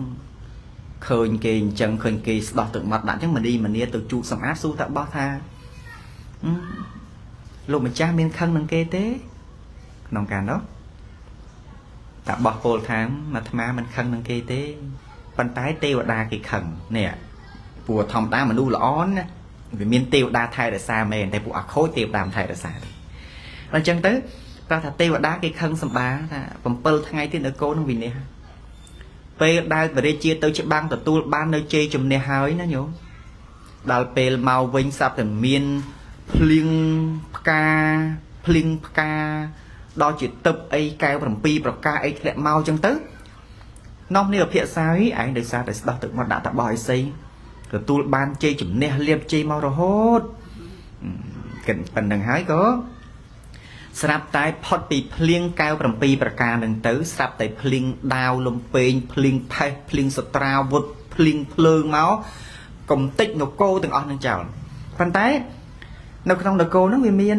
ឃើញគេអញ្ចឹងឃើញគេស្ដោះទឹកមាត់ដាក់អញ្ចឹងមនីមនីទៅជូតសម្អាតស៊ូតាបោះថាលោកម្ចាស់មានខឹងនឹងគេទេក្នុងកាលនោះតាបោះពោលថាអាត្មាមិនខឹងនឹងគេទេប៉ុន្តែទេវតាគេខឹងនេះព្រោះធម្មតាមនុស្សល្អណាវាមានទេវតាថែរក្សាមែនតែពួកអាខូចទេវតាមិនថែរក្សាទេអញ្ចឹងទៅប្រាប់ថាទេវតាគេខឹងសម្បាថា7ថ្ងៃទៀតនៅកូននឹងវិនិច្ឆ័យពេលដែលព្រះរាជាទៅច្បាំងទទួលបាននៅជ័យជំនះហើយណាញោមដល់ពេលមកវិញសប្តាហ៍មានភ្លៀងផ្កាភ្លៀងផ្កាដល់ជាទឹកអីកែវ7ប្រការអីធ្លាក់មកអញ្ចឹងទៅនាំនេះអភិសាយឯងដោយសារតែស្ដោះទឹកមកដាក់តាបោះអីសីទទួលបានជ័យជំនះលៀបជ័យមករហូតគិតប៉ុណ្្នឹងហើយក៏ស្រាប់តែផុតពីភ្លៀងកែវ7ប្រការនឹងទៅស្រាប់តែភ្លៀងដាវលំពេងភ្លៀងផេះភ្លៀងសត្រាវុធភ្លៀងភ្លើងមកកំតិចនគរទាំងអស់នឹងចោលប៉ុន្តែនៅក្នុងនគរហ្នឹងវាមាន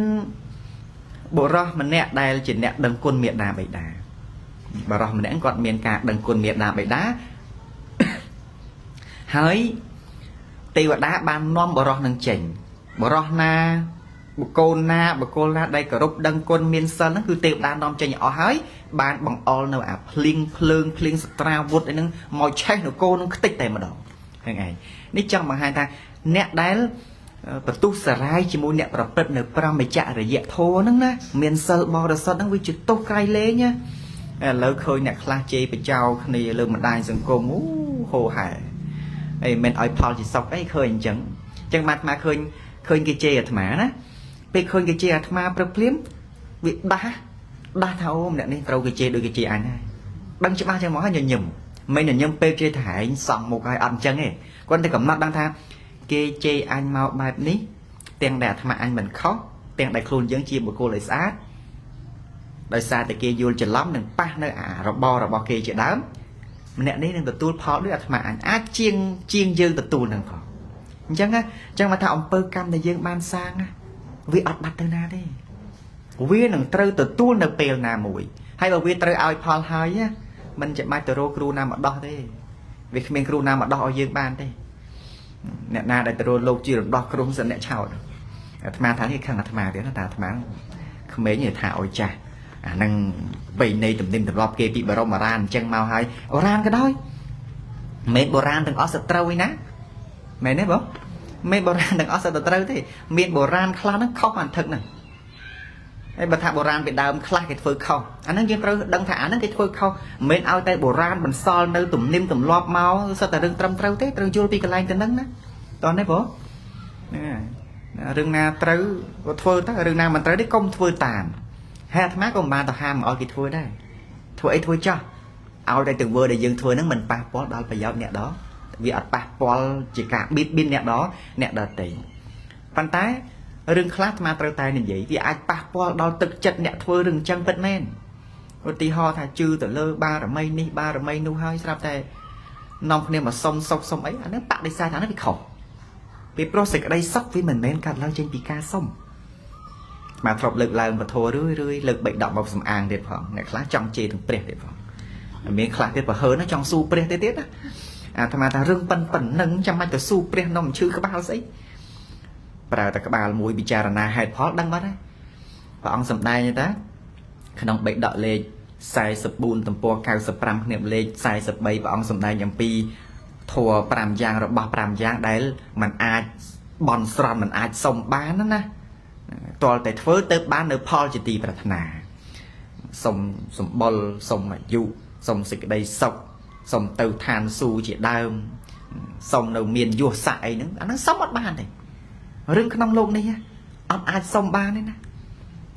បុរសម្នាក់ដែលជាអ្នកដឹងគុណមេដាបិតាបុរសម្នាក់គាត់មានការដឹងគុណមេដាបិតាហើយទេវតាបាននាំបុរសនឹងចេញបុរសណាបុគ្គលណាបុគ្គលណាដែលគោរពដឹងគុណមានសិលហ្នឹងគឺទេវតានាំចេញអស់ហើយបានបង្អល់នៅអាភ្លៀងភ្លើងភ្លៀងសត្រាវុធអីហ្នឹងមកឆេះនគរនឹងខ្ទេចតែម្ដងហ្នឹងឯងនេះចង់បង្ហាញថាអ្នកដែលបន្ទុះសារាយជាមួយអ្នកប្រព្រឹត្តនៅព្រហ្មចរិយធម៌ហ្នឹងណាមានសិលបរិសុទ្ធហ្នឹងវាជាទោសក្រៃលែងណាឥឡូវឃើញអ្នកខ្លះជេរបចោគ្នាលើបណ្ដាញសង្គមអូហោហែអីមិនឲ្យផលជាសុខអីឃើញអញ្ចឹងអញ្ចឹងបានអាត្មាឃើញគេជេរអាត្មាណាពេលឃើញគេជេរអាត្មាព្រឹកភ្លាមវាដាស់ថាអូម្នាក់នេះត្រូវគេជេរដូចគេជេរអញហើយដឹងច្បាស់ចឹងមកហើយញញឹមមិនញញឹមពេលជេរថាឯងសង់មុខហើយអត់អញ្ចឹងទេគាត់តែកំណត់ដឹងថាគេជេរអញមកបែបនេះទាំងដែលអាត្មាអញមិនខុសទាំងដែលខ្លួនយើងជាបុគ្គលឲ្យស្អាតដោយសារតែគេយល់ច្រឡំនឹងប៉ះនៅអារបររបស់គេជាដើមម្នាក់នេះនឹងទទួលផលដូចអាត្មាអញអាចជាងយើងទទួលនឹងផងអញ្ចឹងណាអញ្ចឹងមកថាអំពើកម្មដែលយើងបានសាងណាវាអត់បាត់ទៅណាទេវានឹងត្រូវទទួលនៅពេលណាមួយហើយបើវាត្រូវឲ្យផលហើយណាមិនចាំបាច់ទៅរកគ្រូណាមកដោះទេវាគ្មានគ្រូណាមកដោះឲ្យយើងបានទេអ្នកណាដែលទៅរកលោកជារំដោះគ្រោះសិនអ្នកឆោត អាត្មាថានេះខឹងអាត្មាទៀតណាតាអាត្មាក្មេងថាឲ្យចាស់អាហ្នឹងបីនៃទំនៀមទម្លាប់គេពីបរមរានអញ្ចឹងមកហើយអូរានក៏ដោយមិនមែនបុរាណទាំងអស់សត្រូវឯណាមែនទេបងមិនបុរាណទាំងអស់សត្រូវទេមានបុរាណខ្លះហ្នឹងខុសអានថឹកហ្នឹងហើយបើថាបុរាណពីដើមខ្លះគេធ្វើខុសអាហ្នឹងយើងត្រូវដឹងថាអាហ្នឹងគេធ្វើខុសមិនមែនឲ្យតែបុរាណបន្សល់នៅទំនៀមទម្លាប់មកសិតតែរឿងត្រឹមត្រូវទេត្រូវយល់ពីកន្លែងទៅហ្នឹងណាតោះនេះបងហ្នឹងរឿងណាត្រូវក៏ធ្វើទៅរឿងណាមិនត្រូវទេកុំធ្វើតាមហើយអាត្មាក៏មិនបានទៅហាមឲ្យគេធ្វើដែរធ្វើអីធ្វើចោះឲ្យតែទង្វើដែលយើងធ្វើហ្នឹងមិនប៉ះពាល់ដល់ប្រយោជន៍អ្នកដវាអត់ប៉ះពាល់ជាការបៀតបៀនអ្នកដអ្នកដទៃប៉ុន្តែរឿងខ្លះអាត្មាត្រូវតែនិយាយវាអាចប៉ះពាល់ដល់ទឹកចិត្តអ្នកធ្វើរឿងចឹងពិតមែនឧទាហរណ៍ថាជឿទៅលើបារមីនេះបារមីនោះហើយស្រាប់តែនាំគ្នាមកសុំសុខសុំអីអាហ្នឹងបដិសេធអាហ្នឹងវាខុសពីព្រោះសេចក្តីសុខវាមិនមែនកាត់ឡើងចេញពីការសុំមកធ្លាប់លើកឡើងពធរឿយរឿយលើកបិដកមកសំអាងទៀតផងអ្នកខ្លះចង់ជេរទាំងព្រះទៀតផងមានខ្លះទៀតប្រហើនចង់ស៊ូព្រះទៀតទៀតណាអាត្មាថារឿងប៉ុណ្ណឹងចាំបាច់ទៅស៊ូព្រះនំឈឺក្បាលស្អីប្រើតែក្បាលមួយពិចារណាហេតុផលដឹងបាត់ហើយព្រះអង្គសម្ដែងតាក្នុងបិដកលេខ44ទំព័រ95គ្នាលេខ43ព្រះអង្គសម្ដែងអំពីធម៌5យ៉ាងរបស់5យ៉ាងដែលมันអាចបន់ស្រន់มันអាចសុំបានណាទាល់តែធ្វើទៅបាននៅផលជាទីប្រាថ្នាសុំសម្បុរសុំអាយុសុំសេចក្តីសុខសុំទៅឋានសួគ៌ជាដើមសុំនៅមានយសស័កអីហ្នឹងអាហ្នឹងសុំអត់បានទេរឿងក្នុងលោកនេះអត់អាចសុំបានទេណា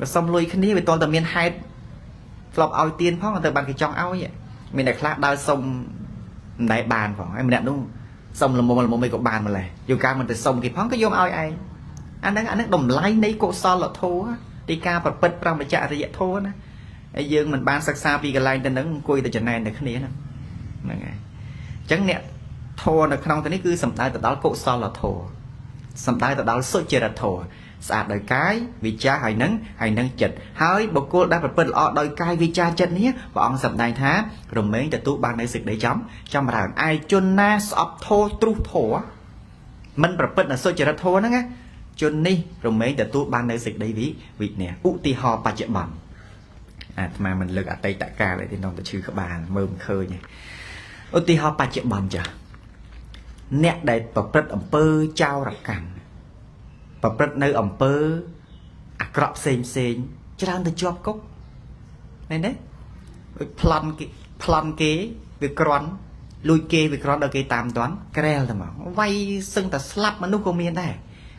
បើសុំលុយគ្នាវាទាល់តែមានហេតុធ្លាប់ឲ្យទៀនផងទៅបានគេចង់ឲ្យមានតែខ្លះដើរសុំមិនដែលបានផងហើយម្នាក់នោះសុំល្មមល្មមអីក៏បានម្លេះយូរកាលមិនទៅសុំគេផងក៏យកឲ្យឯងអាហ្នឹងតម្លៃនៃកុសលធម៌ទីការប្រព្រឹត្តព្រហ្មចរិយធម៌ណាហើយយើងមិនបានសិក្សាពីកន្លែងទៅនឹងអង្គុយតែចំណែនតែគ្នាហ្នឹងហ្នឹងហើយអញ្ចឹងអ្នកធម៌នៅក្នុងទៅនេះគឺសំដៅទៅដល់កុសលធម៌សំដៅទៅដល់សុចរិតធម៌ស្អាតដោយកាយវិចារហើយនឹងចិត្តហើយបុគ្គលដែលប្រព្រឹត្តល្អដោយកាយវិចារចិត្តនេះព្រះអង្គសម្ដែងថារមែងទទួលបាននៅសេចក្តីចម្រើនឯជនណាស្អប់ធម៌ទ្រុះធម៌មិនប្រព្រឹត្តនៅសុចរិតធម៌ហ្នឹងណាជននេះរមែងទទួលបាននៅសេចក្តីវិន័យឧទាហរណ៍បច្ចុប្បន្នអាត្មាមិនលើកអតីតកាលទេនាំទៅឈឺក្បាលមើលមិនឃើញទេឧទាហរណ៍បច្ចុប្បន្នចាស់អ្នកដែលប្រព្រឹត្តអំពើចោរកម្មប្រព្រឹត្តនៅអំពើអាក្រក់ផ្សេងផ្សេងច្រើនទៅជាប់គុកមែនទេដូចប្លន់គេវាក្រាន់លួចគេវាក្រាន់ដល់គេតាមតាន់ក្រែលទៅមកវាយសឹងតែស្លាប់មនុស្សក៏មានដែរ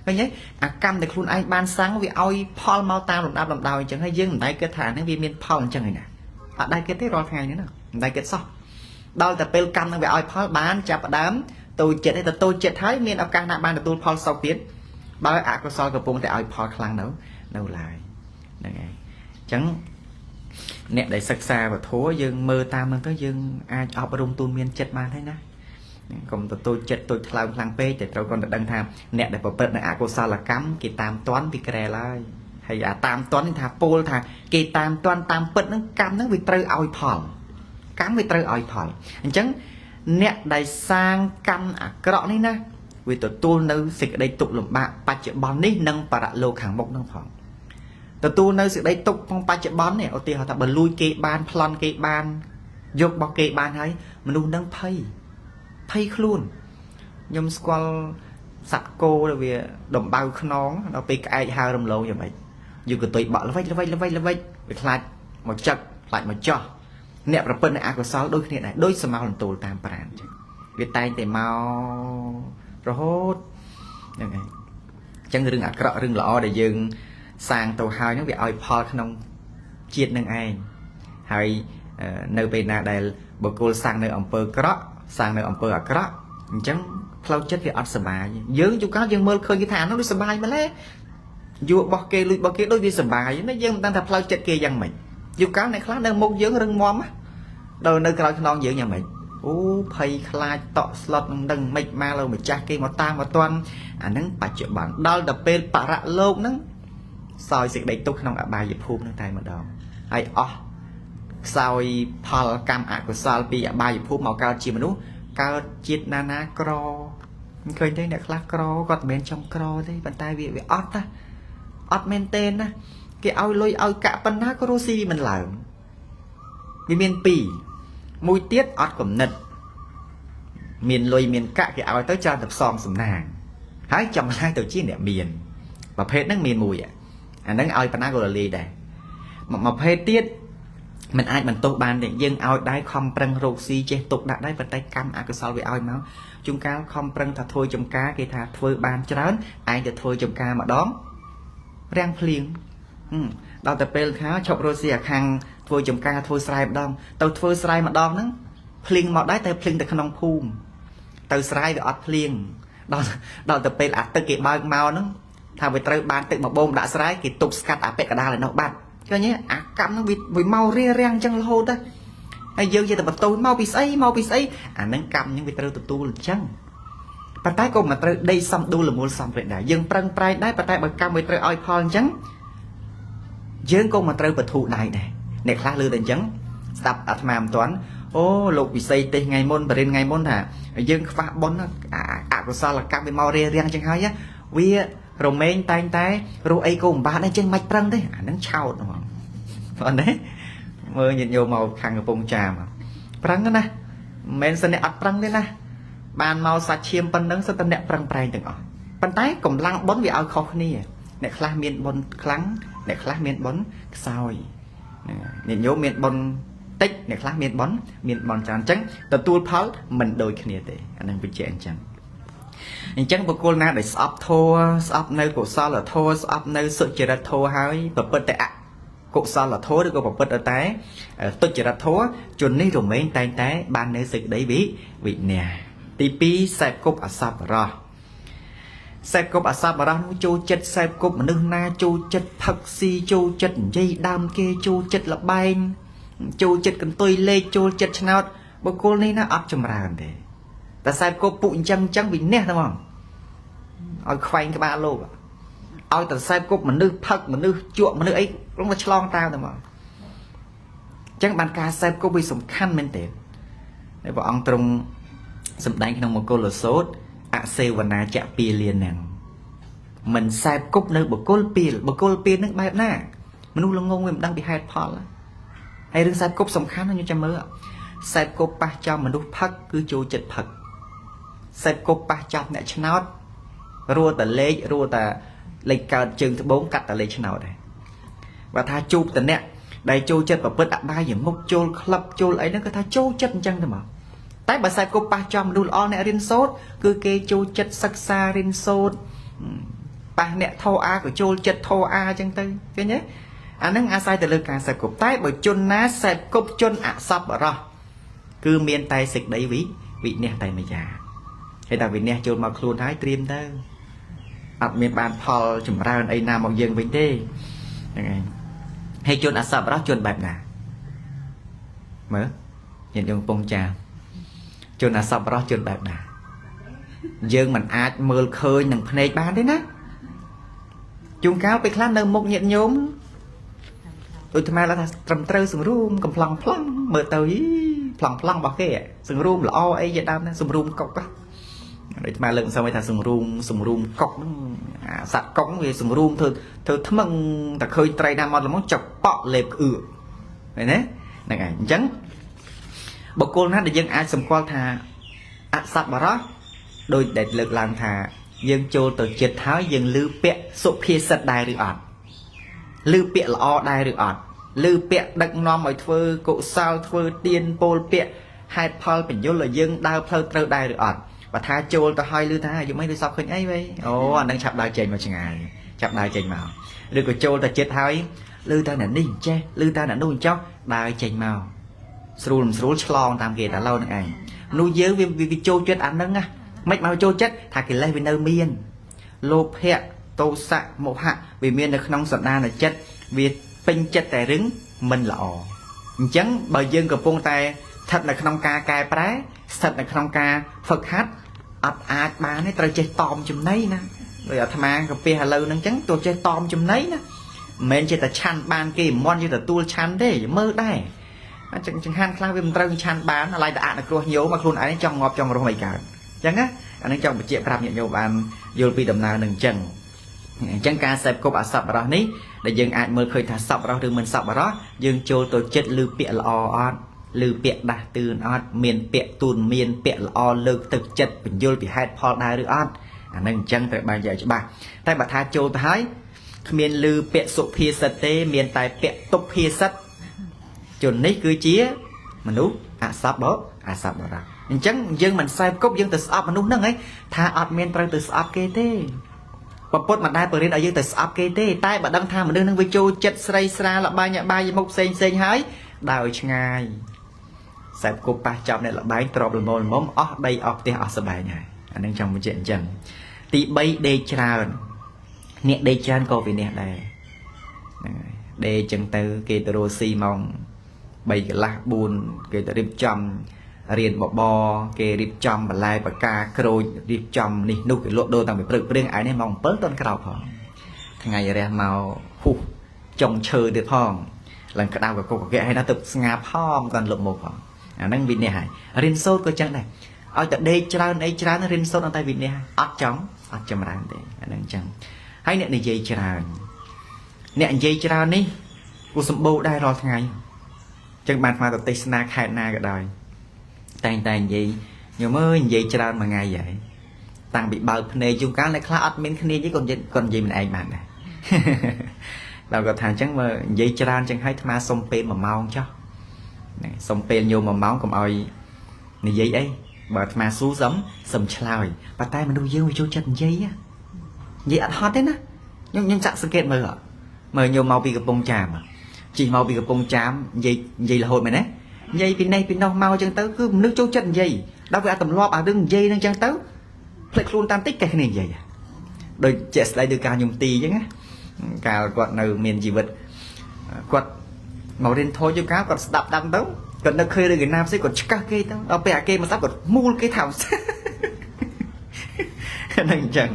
ឃើញទេអាកម្មដែលខ្លួនឯងបានសាំងវាឲ្យផលមកតាមលំដាប់លំដោយអញ្ចឹងហើយយើងមិនដែលគិតថាហ្នឹងវាមានផលអញ្ចឹងឯណាអត់ដែលគិតទេរាល់ថ្ងៃនេះណាមិនដែលគិតសោះដល់តែពេលកម្មហ្នឹងវាឲ្យផលបានចាប់ផ្ដើមតូចចិត្តទេទៅតូចចិត្តហើយមានឱកាសណាបានទទួលផលសុខទៀតបើអកុសលកំពុងតែឲ្យផលខ្លាំងនៅឡើយហ្នឹងហើយអញ្ចឹងអ្នកដែលសិក្សាពធយើងមើលតាមហ្នឹងទៅយើងអាចអប់រំទូនមានចិត្តបានហើយណាកុំទៅតូចចិត្តតូចថ្លើមខ្លាំងពេកតែត្រូវគាត់ទៅដឹងថាអ្នកដែលប្រព្រឹត្តនៅអកុសលកម្មគេតាមទាន់ពីក្រែឡើយហើយអាតាមទាន់នេះថាពោលថាគេតាមទាន់តាមពិតហ្នឹងកម្មហ្នឹងវាត្រូវឲ្យផលកម្មវាត្រូវឲ្យផលអញ្ចឹងអ្នកដែលសាងកម្មអាក្រក់នេះណាវាទទួលនៅសេចក្តីទុក្ខលំបាកបច្ចុប្បន្ននេះនិងបរលោកខាងមុខហ្នឹងផងទទួលនៅសេចក្តីទុក្ខក្នុងបច្ចុប្បន្ននេះឧទាហរណ៍ថាបើលួចគេបានប្លន់គេបានយករបស់គេបានហើយមនុស្សនឹងភ័យខ្លួនខ្ញុំស្គាល់សត្វគោដែលវាដំបៅខ្នងដល់ពេលក្អែកហើរំលងយ៉ាងម៉េចយកកតុយបក់ល្វិចល្វិចល្វិចល្វិចវាខ្លាចមកចឹកខ្លាចមកចោះអ្នកប្រព្រឹត្តនៅអកុសលដូចគ្នាដែរដូចសមោលន្ទោលតាមប្រានអញ្ចឹងវាតែងតែមករហូតហ្នឹងហើយអញ្ចឹងរឿងអាក្រក់រឿងល្អដែលយើងសាងទៅហើយហ្នឹងវាឲ្យផលក្នុងជាតិនឹងឯងហើយនៅពេលណាដែលបុគ្គលសាងនៅអំពើក្រក់សាងនៅអំពើអាក្រក់អញ្ចឹងផ្លូវចិត្តវាអត់សប្បាយយើងជួនកាលយើងមើលឃើញគេថាអានោះដូចសប្បាយម្ល៉េះយករបស់គេលួចរបស់គេដូចវាសប្បាយណាយើងមិនដឹងថាផ្លូវចិត្តគេយ៉ាងម៉េចជួនកាលអ្នកខ្លះនៅមុខយើងរឹងមាំដល់នៅក្រោយខ្នងយើងយ៉ាងម៉េចអូភ័យខ្លាចតក់ស្លុតនឹងដឹងមិនមកលើម្ចាស់គេមកតាមមកទាន់អាហ្នឹងបច្ចុប្បន្នដល់ទៅពេលបរលោកហ្នឹងសោយសេចក្តីទុក្ខក្នុងអបាយភូមិហ្នឹងតែម្ដងហើយអស់ខ្សោយផលកម្មអកុសលពីអបាយភូមិមកកើតជាមនុស្សកើតជាតិណាណាក្រមិនឃើញទេអ្នកខ្លះក្រគាត់មិនមែនចង់ក្រទេប៉ុន្តែវាអត់ណា អត់មែនទេណាគេឲ្យលុយឲ្យកាក់ប៉ុណ្ណាក៏រស់ស៊ីមិនឡើងវាមានពីរមួយទៀតអត់គំនិតមានលុយមានកាក់គេឲ្យទៅច្រើនតែផ្សំសំណាងហើយចង់ឲ្យទៅជាអ្នកមានប្រភេទហ្នឹងមានមួយអាហ្នឹងឲ្យប៉ុណ្ណាក៏រលាយដែរមួយភេទទៀតมันអាចបន្ទោសបានទេយើងឲ្យដែរខំប្រឹងរកស៊ីចេះទុកដាក់ដែរប៉ុន្តែកម្មអកុសលវាឲ្យមកជួនកាលខំប្រឹងថាធ្វើចំការគេថាធ្វើបានច្រើនឯងទៅធ្វើចំការម្ដងរាំងភ្លៀងដល់តែពេលខាឈប់រកស៊ីអាខាងធ្វើចំការធ្វើស្រែម្ដងទៅធ្វើស្រែម្ដងហ្នឹងភ្លៀងមកដែរតែភ្លៀងតែក្នុងភូមិទៅស្រែវាអត់ភ្លៀងដល់ទៅពេលអាទឹកគេបើកមកហ្នឹងថាវាត្រូវបានទឹកមកបូមដាក់ស្រែគេទប់ស្កាត់អាពាក់កណ្ដាលឯនោះបាត់ឃើញទេអាកម្មហ្នឹងវាមករារាំងអញ្ចឹងរហូតទៅហើយយើងជាតែបន្ទោសមកពីស្អីមកពីស្អីអាហ្នឹងកម្មហ្នឹងវាត្រូវទទួលអញ្ចឹងប៉ុន្តែក៏មិនត្រូវដេកសំដួលលមូលសំព្រេដែរយើងប្រឹងប្រែងដែរប៉ុន្តែបើកម្មវាត្រូវឲ្យផលអញ្ចឹងយើងក៏មិនត្រូវបធូរដៃដែរអ្នកខ្លះលើតែអញ្ចឹងស្ដាប់អាត្មាមិនទាន់អូលោកវិស័យទេសថ្ងៃមុនបរិญថ្ងៃមុនថាយើងខ្វះបុណ្យអកុសលកម្មវាមករារាំងអញ្ចឹងហើយវារមែងតែងតែរស់អីក៏មិនបានដែរចឹងមិនប្រឹងទេអាហ្នឹងឆោតហ្មងបងណាមើលញាតិញោមមកខាងកំពង់ចាមប្រឹងណាមិនមែនសិនអ្នកអត់ប្រឹងទេណាបានមកសាច់ឈាមប៉ុណ្ណឹងសិតតែអ្នកប្រឹងប្រែងទាំងអស់ប៉ុន្តែកម្លាំងបុណ្យវាឲ្យខុសគ្នាអ្នកខ្លះមានបុណ្យខ្លាំងអ្នកខ្លះមានបុណ្យខ្សោយហ្នឹងញាតិញោមមានបុណ្យតិចអ្នកខ្លះមានបុណ្យច្រើនអញ្ចឹងទទួលផលមិនដូចគ្នាទេអាហ្នឹងវាជាអញ្ចឹងអញ្ចឹងបុគ្គលណាដែលស្អប់ធម៌ស្អប់នៅកុសលធម៌ស្អប់នៅសុចរិតធម៌ហើយប្រព្រឹត្តតែអកុសលធម៌ឬក៏ប្រព្រឹត្តតែទុច្ចរិតធម៌ជននេះរមែងតែងតែបាននៅសេចក្តីវិន័យទី2សេពគប់អសប្បុរសសេពគប់អសប្បុរសនោះចូលចិត្តសេពគប់មនុស្សណាចូលចិត្តផឹកស៊ីចូលចិត្តនិយាយដើមគេចូលចិត្តលបែងចូលចិត្តកន្ទុយលេខចូលចិត្តឆ្នោតបុគ្គលនេះណាអត់ចម្រើនទេតែសេពគប់ពុអញ្ចឹងវិន័យហ្មងឲ្យខ្វែងក្បាលលោកឲ្យតែសេពគប់មនុស្សផឹកមនុស្សជក់មនុស្សអីរងតែឆ្លងតាមតែមកអញ្ចឹងបានការសេពគប់វាសំខាន់មែនទេហើយព្រះអង្គទ្រង់សម្ដែងក្នុងមង្គលសូត្រអសេវនាចពាលាហ្នឹងមិនសេពគប់នៅបុគ្គលពាលបុគ្គលពាលនឹងបែបណាមនុស្សល្ងងវាមិនដឹងពីហេតុផលហើយរឿងសេពគប់សំខាន់ណាខ្ញុំចាំមើលសេពគប់ប៉ះចំមនុស្សផឹកគឺចូលចិត្តផឹកសេពគប់ប៉ះចាប់អ្នកឆ្នោតរੂតែលេខរੂតែលេខកើតជើងត្បូងកាត់តែលេខឆ្នោតដែរបើថាជួបតអ្នកដែលចូលចិត្តប្រព្រឹត្តអបាយមុខចូលក្លឹបចូលអីហ្នឹងគឺថាចូលចិត្តអញ្ចឹងទៅមកតែបើសេពគប់ប៉ះចំមនុស្សល្អអ្នករៀនសូត្រគឺគេចូលចិត្តសិក្សារៀនសូត្រប៉ះអ្នកធោអាក៏ចូលចិត្តធោអាអញ្ចឹងទៅឃើញទេអាហ្នឹងអាស្រ័យទៅលើការសេពគប់តែបើជនណាសេពគប់ជនអសប្បុរសគឺមានតែសេចក្តីវិន័យតែមួយយ៉ាងហើយតែវិន័យចូលមកខ្លួនហើយត្រៀមទៅអត់មានបានផលចម្រើនអីណាមកយើងវិញទេហ្នឹងឯងហើយជនអសប្បុរសជនបែបណាមើលញាតិញោមកំពង់ចាមជនអសប្បុរសជនបែបណាយើងមិនអាចមើលឃើញនឹងភ្នែកបានទេណាជួនកាលពេលខ្លះនៅមុខញាតិញោមដូចអាត្មាថាត្រឹមត្រូវសង្រួមកំប្លង់ប្លង់មើលទៅប្លង់ប្លង់របស់គេសង្រួមល្អអីជាដើមហ្នឹងសង្រួមកុកដូចអាត្មាលើកមិនសមថាសង្រួមកុកហ្នឹងអាសត្វកុកវាសង្រួមធ្វើថ្មឹងតែឃើញត្រីណាមកល្មមចប៉ក់លេបក្អឿឃើញទេហ្នឹងឯងអញ្ចឹងបុគ្គលណាដែលយើងអាចសម្គាល់ថាអសប្បុរសដោយដែលលើកឡើងថាយើងចូលទៅចិត្តហើយយើងឮពាក្យសុភាសិតដែរឬអត់ឮពាក្យល្អដែរឬអត់ឮពាក្យដឹកនាំឲ្យធ្វើកុសលធ្វើទានពោលពាក្យហេតុផលបញ្យលឲ្យយើងដើរផ្លូវត្រូវដែរឬអត់បើថាចូលទៅហើយឮថាយំអីដូចសពឃើញអីវ៉េអូអានឹងឆាប់ដើរចេញមកឆ្ងាយឆាប់ដើរចេញមកឬក៏ចូលទៅចិត្តហើយឮតែអ្នកនេះចេះឮតែអ្នកនោះចោះដើរចេញមកស្រួលមិនស្រួលឆ្លងតាមគេតែឡូវនឹងឯងនោះយើងវាចូលចិត្តអានឹងណាមិនមកចូលចិត្តថាកិលេសវានៅមានលោភៈទោសៈមោហៈវាមាននៅក្នុងសន្តានចិត្តវាពេញចិត្តតែរឹងមិនល្អអញ្ចឹងបើយើងកំពុងតែស្ថិតនៅក្នុងការកែប្រែស្ថិតនៅក្នុងការហ្វឹកហាត់អត់អាចបានទេត្រូវចេះតอมចំណៃណាដោយអាត្មាកាពះឥឡូវហ្នឹងអញ្ចឹងទោះចេះតอมចំណៃណាមិនមែនចេះតែឆាន់បានគេមន់ចេះតែទទួលឆាន់ទេមើលដែរអញ្ចឹងចង្ហាន់ខ្លះវាមិនត្រូវឆាន់បានឡើយតែអនុគ្រោះញោមមកខ្លួនឯងចង់ងាប់ចង់រស់មិនកើតអញ្ចឹងណាអានេះចង់បញ្ជាក់ប្រាប់ញាតិញោមបានយល់ពីដំណើរនឹងអញ្ចឹង អញ្ចឹងការសេពគប់អសប្បុរសនេះដែលយើងអាចមើលឃើញថាសប្បុរសឬមិនសប្បុរសយើងចូលទៅចិត្តឮពាក្យល្អអត់ឮពាក្យដាស់តឿនអត់មានពាក្យទូនមានពាក្យល្អលើកទឹកចិត្តបញ្យលពីហេតុផលដែរឬអត់អានឹងអញ្ចឹងត្រូវបែងចែកច្បាស់តែបើថាចូលទៅហើយគ្មានឮពាក្យសុភាសិតទេមានតែពាក្យទុភាសិតជននេះគឺជាមនុស្សអសប្បុរសអញ្ចឹងយើងមិនសេពគប់យើងទៅស្អប់មនុស្សហ្នឹងឯងថាអត់មានត្រូវទៅស្អប់គេទេពពុទ្ធមិនដែលបរិញ្ញាឲ្យយើងទៅស្អប់គេទេតែបើដឹងថាមនុស្សនឹងវាចូលចិត្តស្រីស្រាលបែងបាយមុខផ្សេងផ្សេងហើយដើរឆ្ងាយសេពគប់ប៉ះចាប់អ្នកលបែងទ្របល្មមល្មមអស់ដីអស់ផ្ទះអស់សបែងហើយអានឹងចង់បញ្ជាក់អញ្ចឹងទី3ដេកច្រើនអ្នកដេកច្រើនក៏វិនិច្ឆ័យដែរហ្នឹងហើយដេកចឹងទៅគេទៅរស់ស៊ីម៉ោង3កន្លះ4គេទៅរៀបចំរៀនបបរគេរៀបចំបន្លែបកាក្រូចរៀបចំនេះនោះគេលក់ដូរតាំងពីព្រឹកព្រៀងឯនេះម៉ោង7តន់ក្រោកផងថ្ងៃរះមកហ៊ុះចុងឈើទៀតផងឡើងក្តៅកកកកហើយណាទៅស្ងាផងតន់លុបមកផងអាហ្នឹងវិនិច្ឆ័យហើយរៀនសូត្រក៏ចឹងដែរឲ្យតែដេកច្រើនអីច្រើនរៀនសូត្រអត់តែវិនិច្ឆ័យអត់ចង់អត់ចម្រើនទេអាហ្នឹងចឹងហើយអ្នកនិយាយច្រើនអ្នកនិយាយច្រើននេះគូសម្បូរដែររាល់ថ្ងៃចឹងបានស្មាទៅទេសនាខេត្តណាក៏ដោយតែងតែនិយាយញោមអើយនិយាយច្រើនមួយថ្ងៃហើយតាំងពីបើកភ្នែកជួនកាលអ្នកខ្លះអត់មានគ្នាទេគាត់និយាយគាត់និយាយមិនឯងបានដែរដល់គាត់ថាអញ្ចឹងបើនិយាយច្រើនចឹងហើយអាត្មាសុំពេល1ម៉ោងចុះហ្នឹងសុំពេលញោម1ម៉ោងកុំឲ្យនិយាយអីបើអាត្មាស៊ូសុំសុំឆ្លើយប៉ុន្តែមនុស្សយើងវាចូលចិត្តនិយាយនិយាយអត់ហត់ទេណាខ្ញុំចាក់សង្កេតមើលមើលញោមមកពីកំពង់ចាមជិះមកពីកំពង់ចាមនិយាយនិយាយរហូតមែនទេនិយាយពីនេះពីនោះមកចឹងទៅគឺមនុស្សចូលចិត្តនិយាយដល់វាអត់ទម្លាប់អារឿងនិយាយហ្នឹងចឹងទៅភ្លេចខ្លួនតាមតិចកេះគ្នានិយាយដូចជាក់ស្ដែងដោយការខ្ញុំទីចឹងណាកាលគាត់នៅមានជីវិតគាត់មករៀនធម៌យូរកាលគាត់ស្ដាប់ដាំទៅគាត់នឹកឃើញរឿងឯណាផ្សេងគាត់ឆ្កឹះគេទៅដល់ពេលអាគេមកស្ដាប់គាត់មូលគេថាហ្នឹងអញ្ចឹង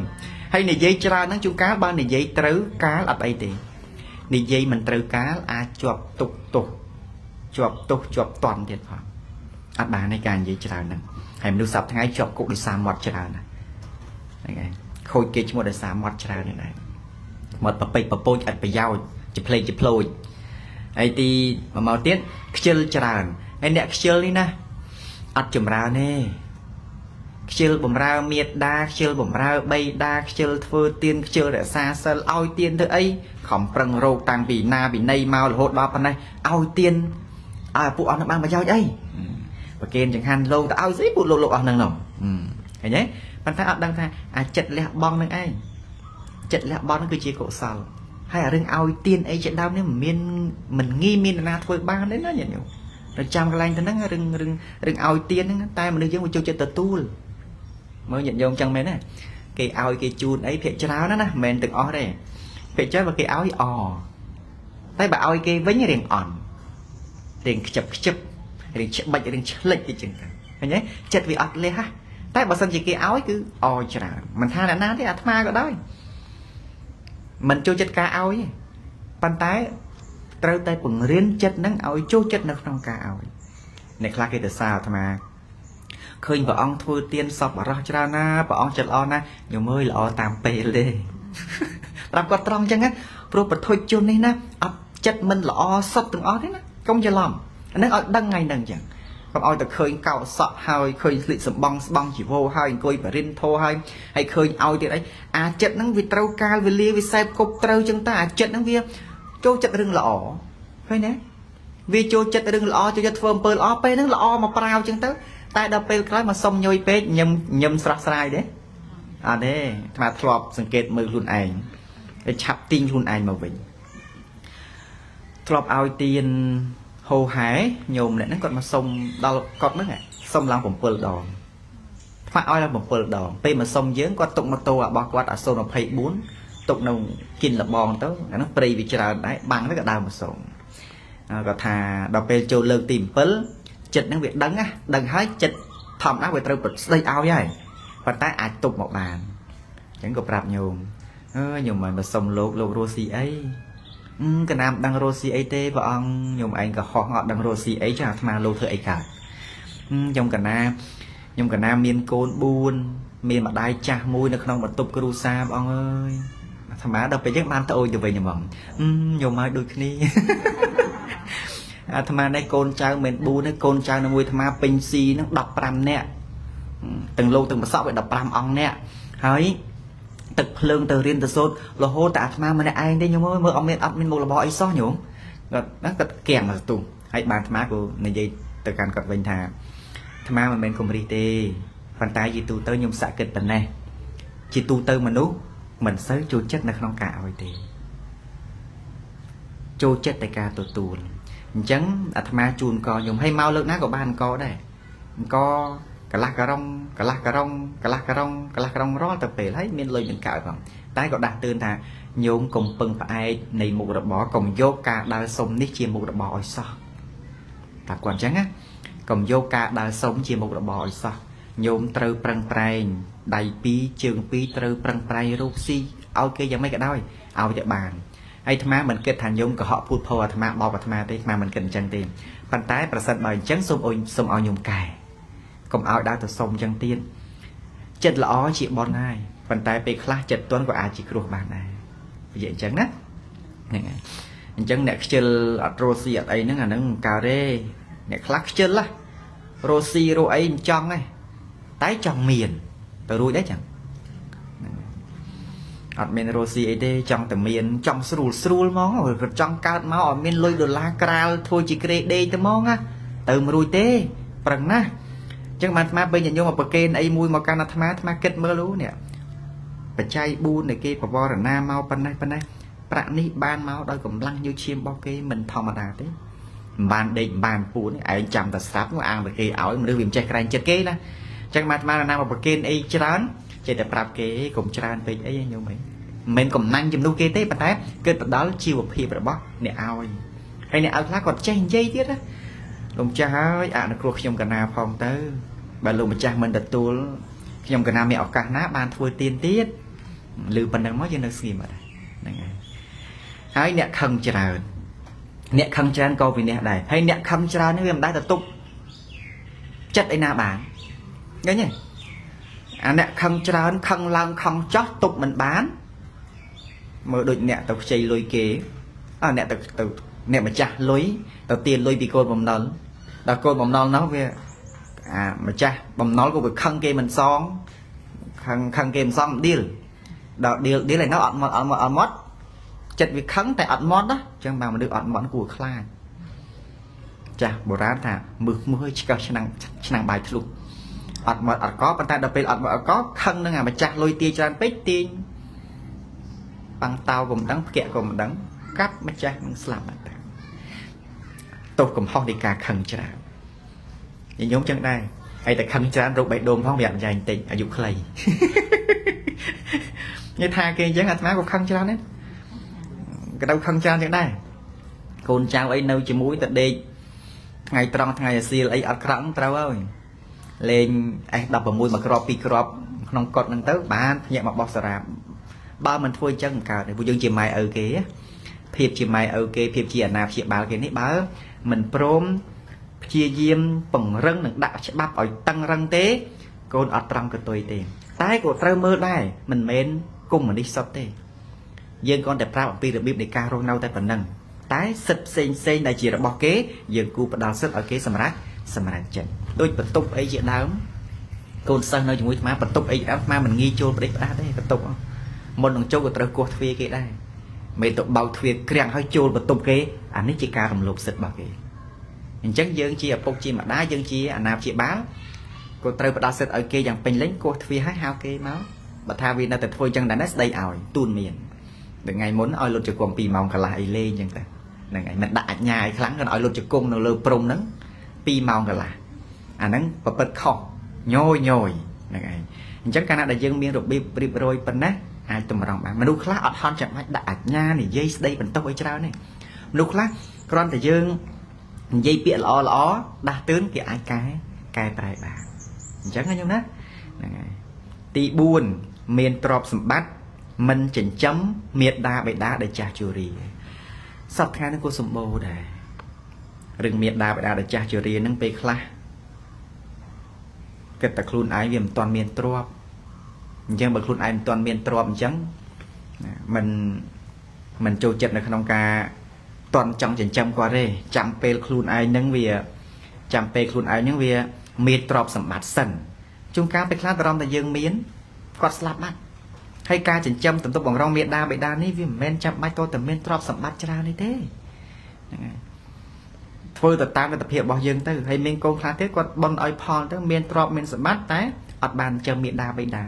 ហើយនិយាយច្រើនហ្នឹងជួនកាលបើនិយាយត្រូវកាលអត់អីទេនិយាយមិនត្រូវកាលអាចជាប់ទុកទោសជាប់ទោសជាប់តន់ទៀតផងអត់បានទេការនិយាយច្រើនហ្នឹងហើយមនុស្សសប្តាហ៍ថ្ងៃជាប់គុកដោយសារមាត់ច្រើនណាហ្នឹងឯងខូចគេឈ្មោះដោយសារមាត់ច្រើនហ្នឹងឯងមាត់ប្រពេចប្រពូចអត់ប្រយោជន៍ជាផ្លេកជាផ្លោចហើយទីមកទៀតខ្ជិលច្រើនហើយអ្នកខ្ជិលនេះណាអត់ចម្រើនទេខ្ជិលបំរើមេដាខ្ជិលបំរើបៃតាខ្ជិលធ្វើទៀនខ្ជិលរក្សាសិលឲ្យទៀនធ្វើអីខំប្រឹងរោគតាំងពីណាពីណីមករហូតដល់ប៉ុណ្ណេះឲ្យទៀនឲ្យពួកអស់នឹងបានប្រយោជន៍អីប្រគេនចង្ហាន់លោកទៅឲ្យស្អីពួកលោកលោកអស់នឹងនោះឃើញទេប៉ុន្តែអត់ដឹងថាអាចិត្តលះបង់នឹងឯងចិត្តលះបង់នឹងគឺជាកុសលហើយអារឿងឲ្យទៀនអីជាដើមនេះមិនមានមិនងាយមាននរណាធ្វើបានទេណាញាតិញោមទៅចាំកន្លែងទៅហ្នឹងរឿងរឿងរឿងឲ្យទៀនហ្នឹងតែមនុស្សយើងវាចូលចិត្តទទួលមើលញាតិញោមចឹងមែនទេគេឲ្យគេជូនអីភាកច្រើនណាណាមិនមែនទាំងអស់ទេភាកច្រើនបើគេឲ្យអតែបើឲ្យគេវិញរៀងអន់រៀងខ្ជិបខ្ជិបរៀងច្បាច់រៀងឆ្លិចតិចចឹងទៅឃើញទេចិត្តវាអត់លះហ่ะតែបើសិនជាគេឲ្យគឺអច្រើនមិនថាអ្នកណាទេអាត្មាក៏ដោយមិនចូលចិត្តការឲ្យទេប៉ុន្តែត្រូវតែពង្រៀនចិត្តនឹងឲ្យចូលចិត្តនៅក្នុងការឲ្យអ្នកខ្លះគេទៅសារអាត្មាឃើញព្រះអង្គធ្វើទានសពបរោះច្រើនណាព្រះអង្គចិត្តល្អណាស់ញោមអើយល្អតាមពេលទេប្រាប់គាត់ត្រង់អញ្ចឹងណាព្រោះបទជននេះណាអត់ចិត្តមិនល្អសុទ្ធទាំងអស់ទេណាកុំច្រឡំអានឹងឲ្យដឹងថ្ងៃហ្នឹងអញ្ចឹងកុំឲ្យតែឃើញកោសក់ហើយឃើញស្លៀកសម្បងស្បង់ជីវោហើយអង្គុយបរិនធោហើយហើយឃើញឲ្យទៀតអីអាចិត្តហ្នឹងវាត្រូវកាលវេលាវាសេពគប់ត្រូវអញ្ចឹងតើអាចិត្តហ្នឹងវាចូលចិត្តរឿងល្អឃើញទេវាចូលចិត្តរឿងល្អចូលចិត្តធ្វើអំពើល្អពេលហ្នឹងល្អមកប្រាវអញ្ចឹងទៅតែដល់ពេលក្រោយមកសុំញយពេកញឹមញឹមស្រស់ស្រាយទេអត់ទេអាត្មាធ្លាប់សង្កេតមើលខ្លួនឯងហើយឆាប់ទាញខ្លួនឯងមកវិញធ្លាប់ឲ្យទៀនហោហែញោមម្នាក់ហ្នឹងគាត់មកសុំដល់គាត់ហ្នឹងសុំឡើង7ដងថ្មឲ្យឡើង7ដងពេលមកសុំយើងគាត់ទុកម៉ូតូរបស់គាត់អា024ទុកនៅគិនលបងទៅអាហ្នឹងព្រៃវាច្រើនដែរបាំងទៅក៏ដើរមកសុំគាត់ថាដល់ពេលចូលលើកទី7ចិត្តហ្នឹងវាដឹងណាដឹងហើយចិត្តធម្មតាវាត្រូវប្រស្ដីឲ្យហើយប៉ុន្តែអាចទប់មកបានអញ្ចឹងក៏ប្រាប់ញោមអើញោមមិនមកសុំលោកលោករស់ស៊ីអីកណាមដឹងរស់ស៊ីអីទេព្រះអង្គញោមឯងក៏ហោះអត់ដឹងរស់ស៊ីអីចាអាត្មាលោកធ្វើអីកើតខ្ញុំកណាខ្ញុំកណាមានកូន4មានម្ដាយចាស់មួយនៅក្នុងបន្ទប់គ្រួសារព្រះអង្គអើយ អាត្មាដល់ពេលយើងបានត្អូញទៅវិញហ្មងញោមឲ្យដូចគ្នាអាត្មានេះកូនចៅមិន4ទេកូនចៅនៅមួយអាត្មាពេញស៊ីហ្នឹង15នាក់ទាំងលោកទាំងប្រសក់វា15អង្គនាក់ហើយទឹកភ្លើងទៅរៀនទៅសូត្ររហូតតែអាត្មាម្នាក់ឯងទេញោមអើយមើលអត់មានមុខរបរអីសោះញោមគាត់ណាគាត់គៀងមកស្ទុះហើយបានអាត្មាក៏និយាយទៅកាន់គាត់វិញថាអាត្មាមិនមែនគំរិះទេប៉ុន្តែជាទូទៅខ្ញុំសាក់គិតប៉ុណ្ណេះជាទូទៅមនុស្សមិនសូវចូលចិត្តនៅក្នុងការឲ្យទេចូលចិត្តតែការទទួលអញ្ចឹងអាត្មាជូនកខ្ញុំឲ្យមកលើកណាក៏បានកដែរកកន្លះការ៉ុងកន្លះការ៉ុងកន្លះការ៉ុងកន្លះការ៉ុងរាល់ទៅពេលហើយមានលុយមានកាក់ផងតែក៏ដាស់តឿនថាញោមកុំពឹងផ្អែកនៃមុខរបរកុំយកការដើរសុំនេះជាមុខរបរឲ្យសោះតែគាត់អញ្ចឹងណាកុំយកការដើរសុំជាមុខរបរឲ្យសោះញោមត្រូវប្រឹងប្រែងដៃពីរជើងពីរត្រូវប្រឹងប្រែងរកស៊ីឲ្យគេយ៉ាងម៉េចក៏ដោយឲ្យតែបានហើយអាត្មាមិនគិតថាញោមកុហកភូតភរអាត្មាបោកអាត្មាទេអាត្មាមិនគិតអញ្ចឹងទេប៉ុន្តែប្រសិនបើអញ្ចឹងសូមឲ្យញោមកែកុំឲ្យដើរទៅសុំអញ្ចឹងទៀតចិត្តល្អជាបន់ហើយប៉ុន្តែពេលខ្លះចិត្តទន់ក៏អាចជាគ្រោះបានដែរនិយាយអញ្ចឹងណាហ្នឹងហើយអញ្ចឹងអ្នកខ្ជិលអត់រស់ស៊ីអត់អីហ្នឹងអាហ្នឹងមិនកើតទេអ្នកខ្លះខ្ជិលហ៎រស់ស៊ីរស់អីមិនចង់ទេតែចង់មានទៅរួចដែរចឹងអត់មានរស់ស៊ីអីទេចង់តែមានចង់ស្រួលស្រួលហ្មងគាត់ចង់កើតមកឲ្យមានលុយដុល្លារក្រាលធ្វើជាក្រេដេកទៅហ្មងណាទៅមិនរួចទេប្រឹងណាស់អញ្ចឹងបានអាត្មាពេលញាតិញោមមកប្រគេនអីមួយមកកាន់អាត្មាអាត្មាគិតមើលអូនេះបច្ច័យ4ដែលគេបវរណាមកប៉ុណ្ណេះប៉ុណ្ណេះប្រាក់នេះបានមកដោយកម្លាំងញើសឈាមរបស់គេមិនធម្មតាទេមិនបានដេកមិនបានពួនឯងចាំតែស្រាប់អាងតែគេឲ្យមនុស្សវាមិនចេះក្រែងចិត្តគេណាអញ្ចឹងបានអាត្មាណាមកប្រគេនអីច្រើនចេះតែប្រាប់គេកុំច្រើនពេកអីញោមអីមិនមែនកំណាញ់ជំនួសគេទេប៉ុន្តែគិតទៅដល់ជីវភាពរបស់អ្នកឲ្យហើយអ្នកឲ្យខ្លះគាត់ចេះនិយាយទៀតណាលោកម្ចាស់ហើយអនុគ្រោះខ្ញុំកណាផងទៅបើលោកម្ចាស់មិនទទួលខ្ញុំកណាមានឱកាសណាបានធ្វើទានទៀតឬប៉ុណ្ណឹងមកយើងនៅស្ងៀមអត់ហ្នឹងហើយហើយអ្នកខឹងច្រើនអ្នកខឹងច្រើនក៏វិន័យដែរហើយអ្នកខឹងច្រើននេះវាមិនដែរទៅទប់ចិត្តឯណាបានឃើញទេអាអ្នកខឹងច្រើនខឹងឡើងខឹងចោះទប់មិនបានមើលដូចអ្នកទៅខ្ចីលុយគេអើអ្នកទៅអ្នកម្ចាស់លុយទៅទានលុយពីកូនបំណុលដល់កូនបំណុលនោះវាអាម្ចាស់បំណុលក៏វាខឹងគេមិនសងខឹងគេមិនសងឌីលដល់ឌីលឌីលឯនោះអត់មកអត់មកអត់មកចិត្តវាខឹងតែអត់មកណាអញ្ចឹងបើមនុស្សអត់មកគួរខ្លាចចាស់បុរាណថាមឹសមឹសឲ្យឆ្កឹះឆ្នាំងបាយធ្លុះអត់មកអត់កប៉ុន្តែដល់ពេលអត់មកអត់កខឹងនឹងអាម្ចាស់លុយទាច្រើនពេកទាញបាំងតោក៏មិនដឹងផ្គាក់ក៏មិនដឹងកាប់ម្ចាស់នឹងស្លាប់បាត់ទៅទោសកំហុសនៃការខឹងច្រើនញោមចឹងដែរហើយតែខឹងច្រើនរោគបេះដូងផងវាអត់យ៉ាងតិចអាយុខ្លីនិយាយថាគេអញ្ចឹងអាត្មាក៏ខឹងច្រើនដែរក៏ទៅខឹងច្រើនចឹងដែរកូនចៅអីនៅជាមួយតែដេកថ្ងៃត្រង់ថ្ងៃអាសៀលអីអត់ក្រក់ត្រូវហើយលេង S16 មួយគ្រាប់ពីរគ្រាប់ក្នុងកុដហ្នឹងទៅបានភ្ញាក់មកបោះសារ៉ាបបើមិនធ្វើអញ្ចឹងមិនកើតទេពួកយើងជាម៉ែឪគេភាពជាម៉ែឪគេភាពជាអាណាព្យាបាលគេនេះបើមិនព្រមព្យាយាមពង្រឹងនិងដាក់ច្បាប់ឲ្យតឹងរឹងទេកូនអត់ត្រង់កតុយទេតែក៏ត្រូវមើលដែរមិនមែនកុំមនុស្សសុទ្ធទេយើងគ្រាន់តែប្រាប់អំពីរបៀបនៃការរស់នៅតែប៉ុណ្ណឹងតែសិទ្ធផ្សេងផ្សេងដែលជារបស់គេយើងគួរផ្ដល់សិទ្ធឲ្យគេសម្រាប់ចិត្តដូចបន្ទប់អីជាដើមកូនសិស្សនៅជាមួយអាត្មាបន្ទប់អីអាត្មាមិនងាយចូលប្រេះផ្ដាស់ទេបន្ទប់មុននឹងចូលក៏ត្រូវគោះទ្វារគេដែរមិនទៅបោកទ្វារក្រាំងឲ្យចូលបន្ទប់គេអានេះជាការរំលោភសិទ្ធិរបស់គេអញ្ចឹងយើងជាឪពុកជាម្ដាយយើងជាអាណាព្យាបាលក៏ត្រូវផ្ដល់សិទ្ធិឲ្យគេយ៉ាងពេញលេញគោះទ្វារឲ្យហៅគេមកបើថាវានៅតែធ្វើអញ្ចឹងដែរណាស្ដីឲ្យទូនមានដល់ថ្ងៃមុនឲ្យលុតជង្គង់2ម៉ោងកន្លះអីលេងអញ្ចឹងទៅហ្នឹងហើយមិនដាក់អញ្ញាឲ្យខ្លាំងគាត់ឲ្យលុតជង្គង់នៅលើព្រំហ្នឹង2ម៉ោងកន្លះអាហ្នឹងប្រព្រឹត្តខុសញយញយហ្នឹងឯងអញ្ចឹងកាលណាដែលយើងមានរបៀបរៀបរយប៉ុណ្ណេះអាចតម្រង់បានមនុស្សខ្លះអត់ហន់ចាំបាច់ដាក់អញ្ញានិយាយស្ដីបន្ទោសឲ្យច្រើនទេមនុស្សខ្លះគ្រាន់តែយើងនិយាយពាក្យល្អល្អដាស់តឿនគេអាចកែប្រែបានអញ្ចឹងណាញោមណាហ្នឹងហើយទី4មានទ្រព្យសម្បត្តិមិនចិញ្ចឹមមេដាបេដាដែលចាស់ជរាសប្តាហ៍ថ្ងៃនេះក៏សម្បូរដែររឿងមេដាបេដាដែលចាស់ជរាហ្នឹងពេលខ្លះគិតតែខ្លួនឯងវាមិនទាន់មានទ្រព្យអញ្ចឹងបើខ្លួនឯងមិនទាន់មានទ្រព្យអញ្ចឹង ណាមិនមិនចូលចិត្តនៅក្នុងការតន់ចង់ចិញ្ចឹមគាត់ទេចាំពេលខ្លួនឯងនឹងវាចាំពេលខ្លួនឯងនឹងវាមានទ្រព្យសម្បត្តិសិនជួនកាលពេលខ្លះអារម្មណ៍តែយើងមានគាត់ស្លាប់បាត់ហើយការចិញ្ចឹមទំនុកបំរុងមេដាបេដានេះវាមិនមែនចាំបាច់តតែមានទ្រព្យសម្បត្តិច្រើននេះទេហ្នឹងហើយធ្វើទៅតាមលទ្ធភាពរបស់យើងទៅហើយមានកូនខ្លះទៀតគាត់បន់ឲ្យផលទៅមានទ្រព្យមានសម្បត្តិតែអត់បានចិញ្ចឹមមេដាបេដា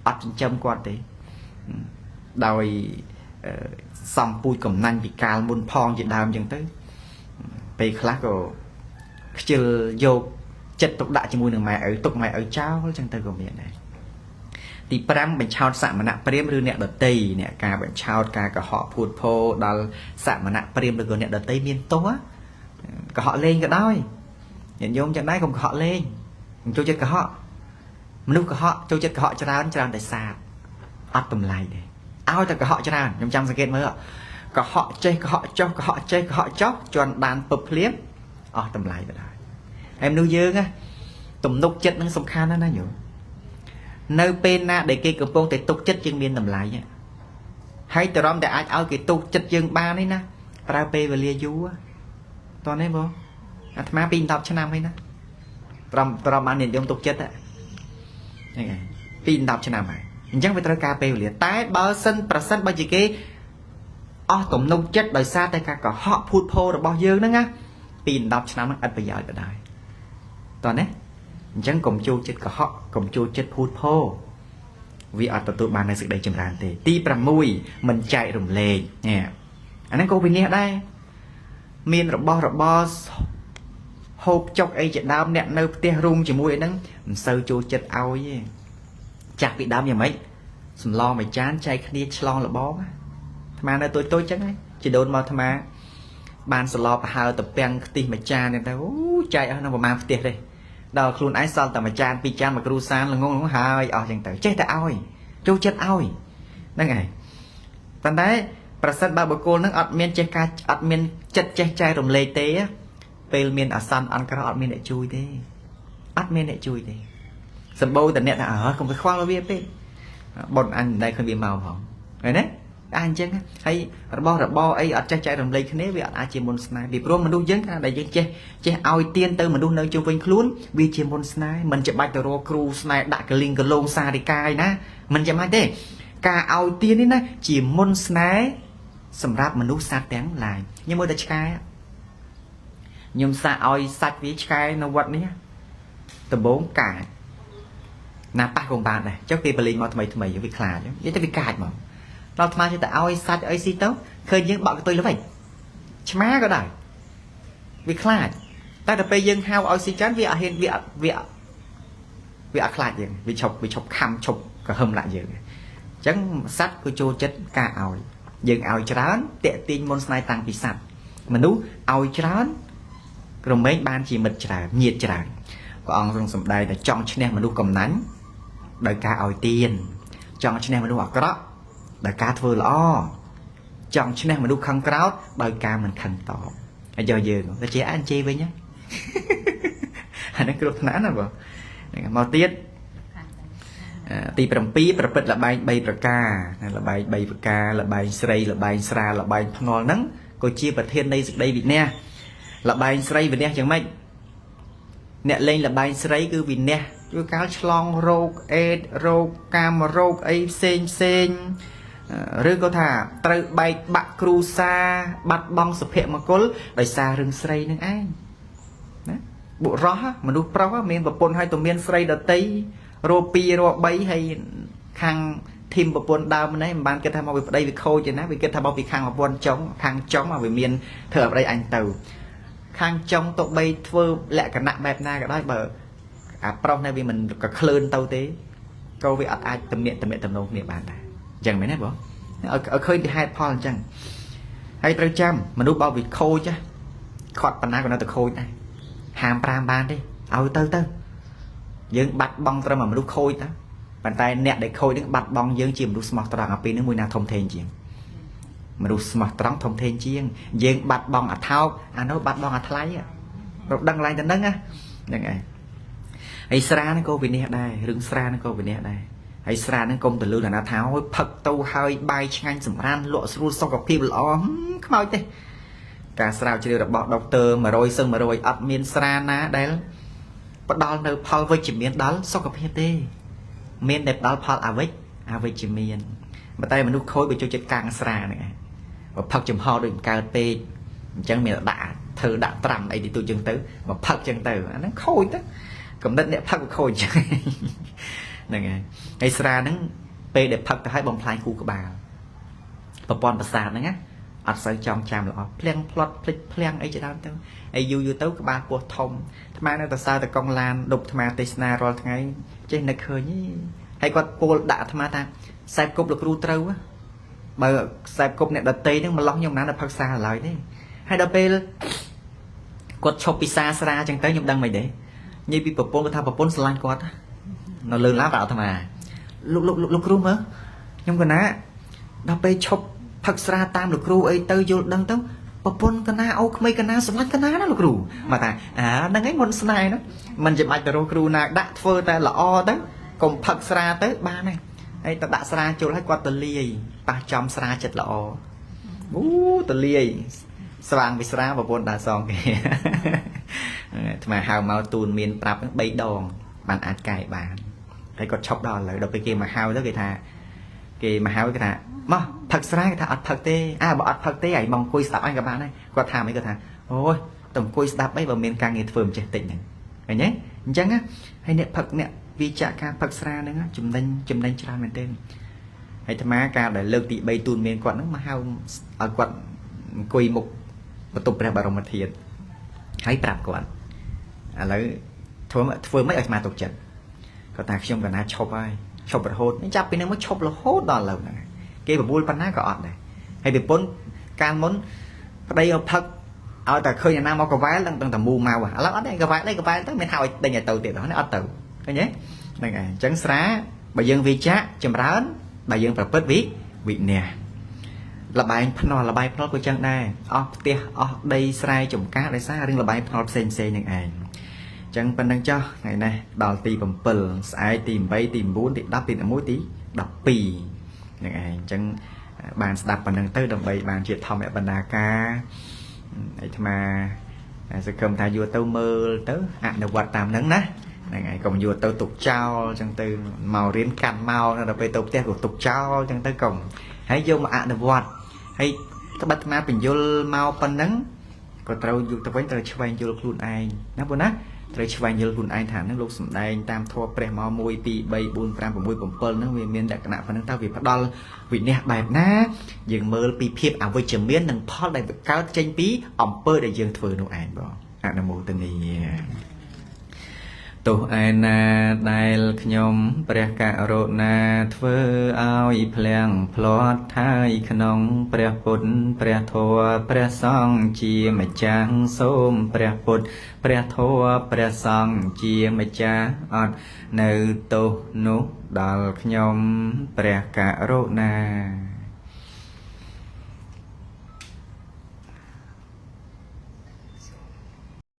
អត់ចិញ្ចឹមគាត់ទេដោយសំពូជកំណាញ់ពីកាលមុនផងជាដើមអញ្ចឹងទៅពេលខ្លះក៏ខ្ជិលយកចិត្តទុកដាក់ជាមួយនឹងម៉ែឪទុកម៉ែឪចោលអញ្ចឹងទៅក៏មានដែរទី5បញ្ឆោតសមណៈព្រាហ្មណ៍ឬអ្នកដតីអ្នកការបញ្ឆោតការកុហកភូតភរដល់សមណៈព្រាហ្មណ៍ឬក៏អ្នកដតីមានទោសកុហកលេងក៏ដោយញាតិញោមចឹងដែរកុំកុហកលេងចូលចិត្តកុហកមនុស្សកុហកចូលចិត្តកុហកច្រើនច្រើនតែសាបអត់តម្លៃទេឲ្យតែកុហកច្រើនខ្ញុំចាំសង្កេតមើលកុហកចេះកុហកចុះកុហកចេះកុហកចុះជន់ដានពឹបភ្លាមអស់តម្លៃទៅដែរហើយមនុស្សយើងណាទំនុកចិត្តនឹងសំខាន់ណាស់ណាញោមនៅពេលណាដែលគេកំពុងតែទុកចិត្តយើងមានតម្លៃហើយតរំតែអាចឲ្យគេទុកចិត្តយើងបាននេះណាប្រើពេលវេលាយូរតោះនេះបងអាត្មាពី10ឆ្នាំហើយណាត្រមបានញាតិញោមទុកចិត្តហ្នឹងហើយពី10ឆ្នាំហើយអញ្ចឹងវាត្រូវការពេលវេលាតែបើសិនប្រសិនបើជាគេអស់ទំនុកចិត្តដោយសារតែការកុហកភូតភររបស់យើងហ្នឹងណាពី10ឆ្នាំហ្នឹងឥតប្រយោជន៍ក៏ដែរតោះណាអញ្ចឹងកុំចូលចិត្តកុហកកុំចូលចិត្តភូតភរវាអត់ទទួលបាននៅសេចក្តីចម្រើនទេទី6មិនចែករំលែកនេះអាហ្នឹងក៏វិនិច្ឆ័យដែរមានរបស់របរហូបចុកអីជាដើមអ្នកនៅផ្ទះរួមជាមួយអីហ្នឹងមិនសូវចូលចិត្តឲ្យទេចាស់ពីដើមយ៉ាងម៉េចសម្លមួយចានចែកគ្នាឆ្លងលបងអាត្មានៅតូចតូចចឹងហើយជីដូនមកអាត្មាបានសឡប់ហើតពាំងខ្ទិះមួយចានហ្នឹងទៅអូចែកអស់នៅប្រហែលផ្ទះទេដល់ខ្លួនឯងសល់តែមួយចានពីរចានមួយគ្រូសានល្ងងហើយអស់ចឹងទៅចេះតែឲ្យចូលចិត្តឲ្យហ្នឹងឯងប៉ុន្តែប្រសិនបើបុគ្គលហ្នឹងអត់មានចេះការអត់មានចិត្តចេះចែករំលែកទេពេលមានអាសន្នអន់ក្រអត់មានអ្នកជួយទេអត់មានអ្នកជួយទេសម្បូរតែអ្នកថាអើកុំទៅខ្វល់វាពេកបុនអញមិនដែលឃើញវាមកផងឃើញទេអាអញ្ចឹងហើយរបស់របរអីអត់ចេះចែករំលែកគ្នាវាអត់អាចជាមុនស្នេហ៍ពីព្រោះមនុស្សយើងកាលដែលយើងចេះឲ្យទៀនទៅមនុស្សនៅជុំវិញខ្លួនវាជាមុនស្នេហ៍មិនច្បាច់ទៅរកគ្រូស្នេហ៍ដាក់កលីងកលងសារិកាយណាមិនចាំបាច់ទេការឲ្យទៀននេះណាជាមុនស្នេហ៍សម្រាប់មនុស្សសត្វទាំងឡាយខ្ញុំមើលតែឆ្កែខ្ញុំសាកឲ្យសាច់វាឆ្កែនៅវត្តនេះដំបងកាចណាប៉ះកុំបានដែរចុះគេបលីងមកថ្មីថ្មីវាខ្លាចនិយាយទៅវាកាចមកដល់អាត្មាចេះតែឲ្យសាច់អីស៊ីទៅឃើញយើងបក់កតុយល្វិចឆ្មាក៏ដែរវាខ្លាចតែដល់ពេលយើងហៅឲ្យស៊ីច្រើនវាអត់ហ៊ានវាអត់ខ្លាចយើងវាឈប់ខំឈប់ក្រហឹមឡាក់យើងអញ្ចឹងសត្វគឺចូលចិត្តការឲ្យយើងឲ្យច្រើនតាក់ទាញមុនស្នេហ៍តាំងពីសត្វមនុស្សឲ្យច្រើនក្រមែងបានជាមិត្តច្រើនញាតច្រើនព្រះអង្គទ្រង់សម្ដែងតែចង់ឈ្នះមនុស្សកំណាញ់ដោយការឲ្យទានចង់ឈ្នះមនុស្សអាក្រក់ដោយការធ្វើល្អចង់ឈ្នះមនុស្សខឹងក្រោធដោយការមិនខឹងតបហើយយកយើងទៅជាអញជេរវិញអានេះគ្រោះថ្នាក់ណាបងមកទៀតទី7ប្រព្រឹត្តលបែង3ប្រការលបែង3ប្រការលបែងស្រីលបែងស្រាលបែងភ្នាល់ហ្នឹងក៏ជាប្រធាននៃសេចក្តីវិន័យលបែងស្រីវិន័យយ៉ាងម៉េចអ្នកលេងលបែងស្រីគឺវិន័យជួនកាលឆ្លងរោគអេដរោគកាមរោគអីផ្សេងផ្សេងឬក៏ថាត្រូវបែកបាក់គ្រូសាបាត់បង់សុភមង្គលដោយសាររឿងស្រីនឹងឯងណាបុរសមនុស្សប្រុសមានប្រពន្ធហើយទៅមានស្រីដតីរក2រក3ហើយខាងធីមប្រពន្ធដើមនេះមិនបានគិតថាមកពីប្តីវាខូចទេណាវាគិតថាមកពីខាងប្រពន្ធចុងខាងចុងវាមានធ្វើឲ្យប្តីអញទៅខាងចុងទៅបីធ្វើលក្ខណៈបែបណាក៏ដោយបើអាប្រុសនេះវាមិនក៏ក្លឿនទៅទេក៏វាអត់អាចទំនាក់ទំនងគ្នាបានដែរអញ្ចឹងមែនទេបងឲ្យឃើញពីហេតុផលអញ្ចឹងហើយត្រូវចាំមនុស្សបើវាខូចខាត់ប៉ុណ្ណាក៏នៅតែខូចដែរហាមប្រាមបានទេឲ្យទៅយើងបាត់បង់ត្រឹមមនុស្សខូចតាប៉ុន្តែអ្នកដែលខូចនឹងបាត់បង់យើងជាមនុស្សស្មោះត្រង់អាពីរនឹងមួយណាធំធេងជាងមនុស្សស្មោះត្រង់ធំធេងជាងយើងបាត់បង់អាថោកអានោះបាត់បង់អាថ្លៃរកដឹងឡើងទៅនឹងហ្នឹងឯងហើយស្រាហ្នឹងក៏វិនិច្ឆ័យដែររឿងស្រាហ្នឹងក៏វិនិច្ឆ័យដែរ ហើយស្រាហ្នឹងកុំទៅលឺដល់ណាថាអូយផឹកទៅហើយបាយឆ្ងាញ់សម្រានលក់ស្រួលសុខភាពល្អខ្មោចទេការស្រាវជ្រាវរបស់ដុកទ័រ100សឹង100អត់មានស្រាណាដែលផ្ដល់នៅផលវិជ្ជមានដល់សុខភាពទេមានតែផ្ដល់ផលអវិជ្ជមានតែមនុស្សខូចបើចូលចិត្តកាំងស្រាហ្នឹងឯងបើផឹកចំហដូចមិនកើតពេកអញ្ចឹងមានតែដាក់ធ្វើដាក់ត្រាំអីទីទូចចឹងទៅមកផឹកចឹងទៅអាហ្នឹងខូចទៅកំណត់អ្នកផឹកវាខូចចឹងហ្នឹងហើយហើយស្រាហ្នឹងពេលដែលផឹកទៅឲ្យបំផ្លាញគូក្បាលប្រព័ន្ធប្រសាទហ្នឹងណាអត់សូវចងចាំល្អភ្លៀងផ្លត់ភ្លេចភ្លាំងអីជាដើមទៅហើយយូរយូរទៅក្បាលពោះធំអាត្មានៅតែសើតកង់ឡានដប់អាត្មាទេសនារាល់ថ្ងៃចេះនឹកឃើញហើយគាត់ពោលដាក់អាត្មាថាខ្សែគប់លោកគ្រូត្រូវបើខ្សែគប់អ្នកដតីហ្នឹងម្លោះខ្ញុំណានៅផឹកសាឡើយទេហើយដល់ពេលគាត់ឈប់ពិសាស្រាចឹងទៅខ្ញុំដឹងមិនទេនិយាយពីប្រពន្ធគាត់ថាប្រពន្ធស្រឡាញ់គាត់នៅលើឡានប្រាប់អាត្មាលោកលោកលោកគ្រូមើលខ្ញុំកណាដល់ពេលឈប់ផឹកស្រាតាមលោកគ្រូអីទៅយល់ដឹងទៅប្រពន្ធកណាអូក្មេងកណាស្រឡាញ់កណាណាលោកគ្រូមកថាអាហ្នឹងឯងមុនស្នេហ៍ហ្នឹងមិនចាំបាច់ទៅរកគ្រូណាដាក់ធ្វើតែល្អទៅកុំផឹកស្រាទៅបានហើយហើយទៅដាក់ស្រាជុលឲ្យគាត់ទៅលាយប៉ះចំស្រាចិត្តល្អអូទៅលាយស្វាងពីស្រាប្រពន្ធដើរសងគេអាត្មាហៅមកទូនមានប្រាប់3ដងបានអាចកែបានហើយគាត់ឈប់ដល់ឥឡូវដល់ពេលគេមកហៅទៅគេថាគេមកហៅគេថាមកផឹកស្រាគេថាអត់ផឹកទេអើបើអត់ផឹកទេឯងមកអង្គុយស្ដាប់អញក៏បានដែរគាត់ថាមិនគាត់ថាអូយតែអង្គុយស្ដាប់អីបើមានការងារធ្វើមិនចេះតិចហ្នឹងឃើញទេអញ្ចឹងណាហើយអ្នកផឹកអ្នកវិចារការផឹកស្រាហ្នឹងចំណេញចំណេញច្រើនមែនទែនហើយអាត្មាការដែលលើកទី3ទូនមានគាត់ហ្នឹងមកហៅឲ្យគាត់អង្គុយមុខបន្ទប់ព្រះបរមធាតុហើយប្រាប់គាត់ឥឡូវធ្វើមិនឲ្យអាត្មាទុកចិត្តគាត់ថាខ្ញុំកណាឈប់ហើយឈប់រហូតចាប់ពីនឹងមកឈប់រហូតដល់ឥឡូវហ្នឹងគេបបួលប៉ុណ្ណាក៏អត់ដែរហើយប្រពន្ធកាលមុនប្តីឲ្យផឹកឲ្យតែឃើញអាណាមកកវ៉ែលដឹងតែមូមកឥឡូវអត់ទេកវ៉ែលអីកវ៉ែលទៅមានហៅឲ្យដេញឲ្យទៅទៀតហ្នឹងអត់ទៅឃើញទេហ្នឹងឯងអញ្ចឹងស្រាបើយើងវិចារចម្រើនបើយើងប្រព្រឹត្តវិន័យលបែងភ្នាល់លបែងភ្នាល់ក៏ចឹងដែរអស់ផ្ទះអស់ដីស្រែចំការដោយសាររឿងលបែងភ្នាល់ផ្សេងផ្សេងនឹងឯងអញ្ចឹងប៉ុណ្្នឹងចុះថ្ងៃនេះដល់ទី7ស្អែកទី8ទី9ទី10ទី11ទី12ហ្នឹងឯងអញ្ចឹងបានស្ដាប់ប៉ុណ្្នឹងទៅដើម្បីបានជាធម្មបណ្ណាការអាត្មាសង្ឃឹមថាយកទៅមើលទៅអនុវត្តតាមហ្នឹងណាហ្នឹងហើយកុំយកទៅទុកចោលអញ្ចឹងទៅមករៀនកាន់មកដល់ពេលទៅផ្ទះក៏ទុកចោលអញ្ចឹងទៅកុំហើយយកមកអនុវត្តហើយត្បិតអាត្មាបញ្យលមកប៉ុណ្ណឹងក៏ត្រូវយកទៅវិញត្រូវឆ្វេងយល់ខ្លួនឯងណាបងណាត្រូវឆ្វេងយល់ខ្លួនឯងថាហ្នឹងលោកសំដែងតាមធម៌ព្រះមក1 2 3 4 5 6 7ហ្នឹងវាមានលក្ខណៈប៉ុណ្ណឹងតើវាផ្ដល់វិន័យបែបណាយើងមើលពីភាពអវិជ្ជមាននិងផលដែលវាកើតចេញពីអំពើដែលយើងធ្វើនោះឯងបងអនុមោទនីទោះឯណាដែលខ្ញុំព្រះករុណាធ្វើឲ្យភ្លាំងភ្លាត់ថៃក្នុងព្រះពុទ្ធព្រះធម៌ព្រះសង្ឃជាម្ចាស់សូមព្រះពុទ្ធព្រះធម៌ព្រះសង្ឃជាម្ចាស់អត់នៅទោសនោះដល់ខ្ញុំព្រះករុណា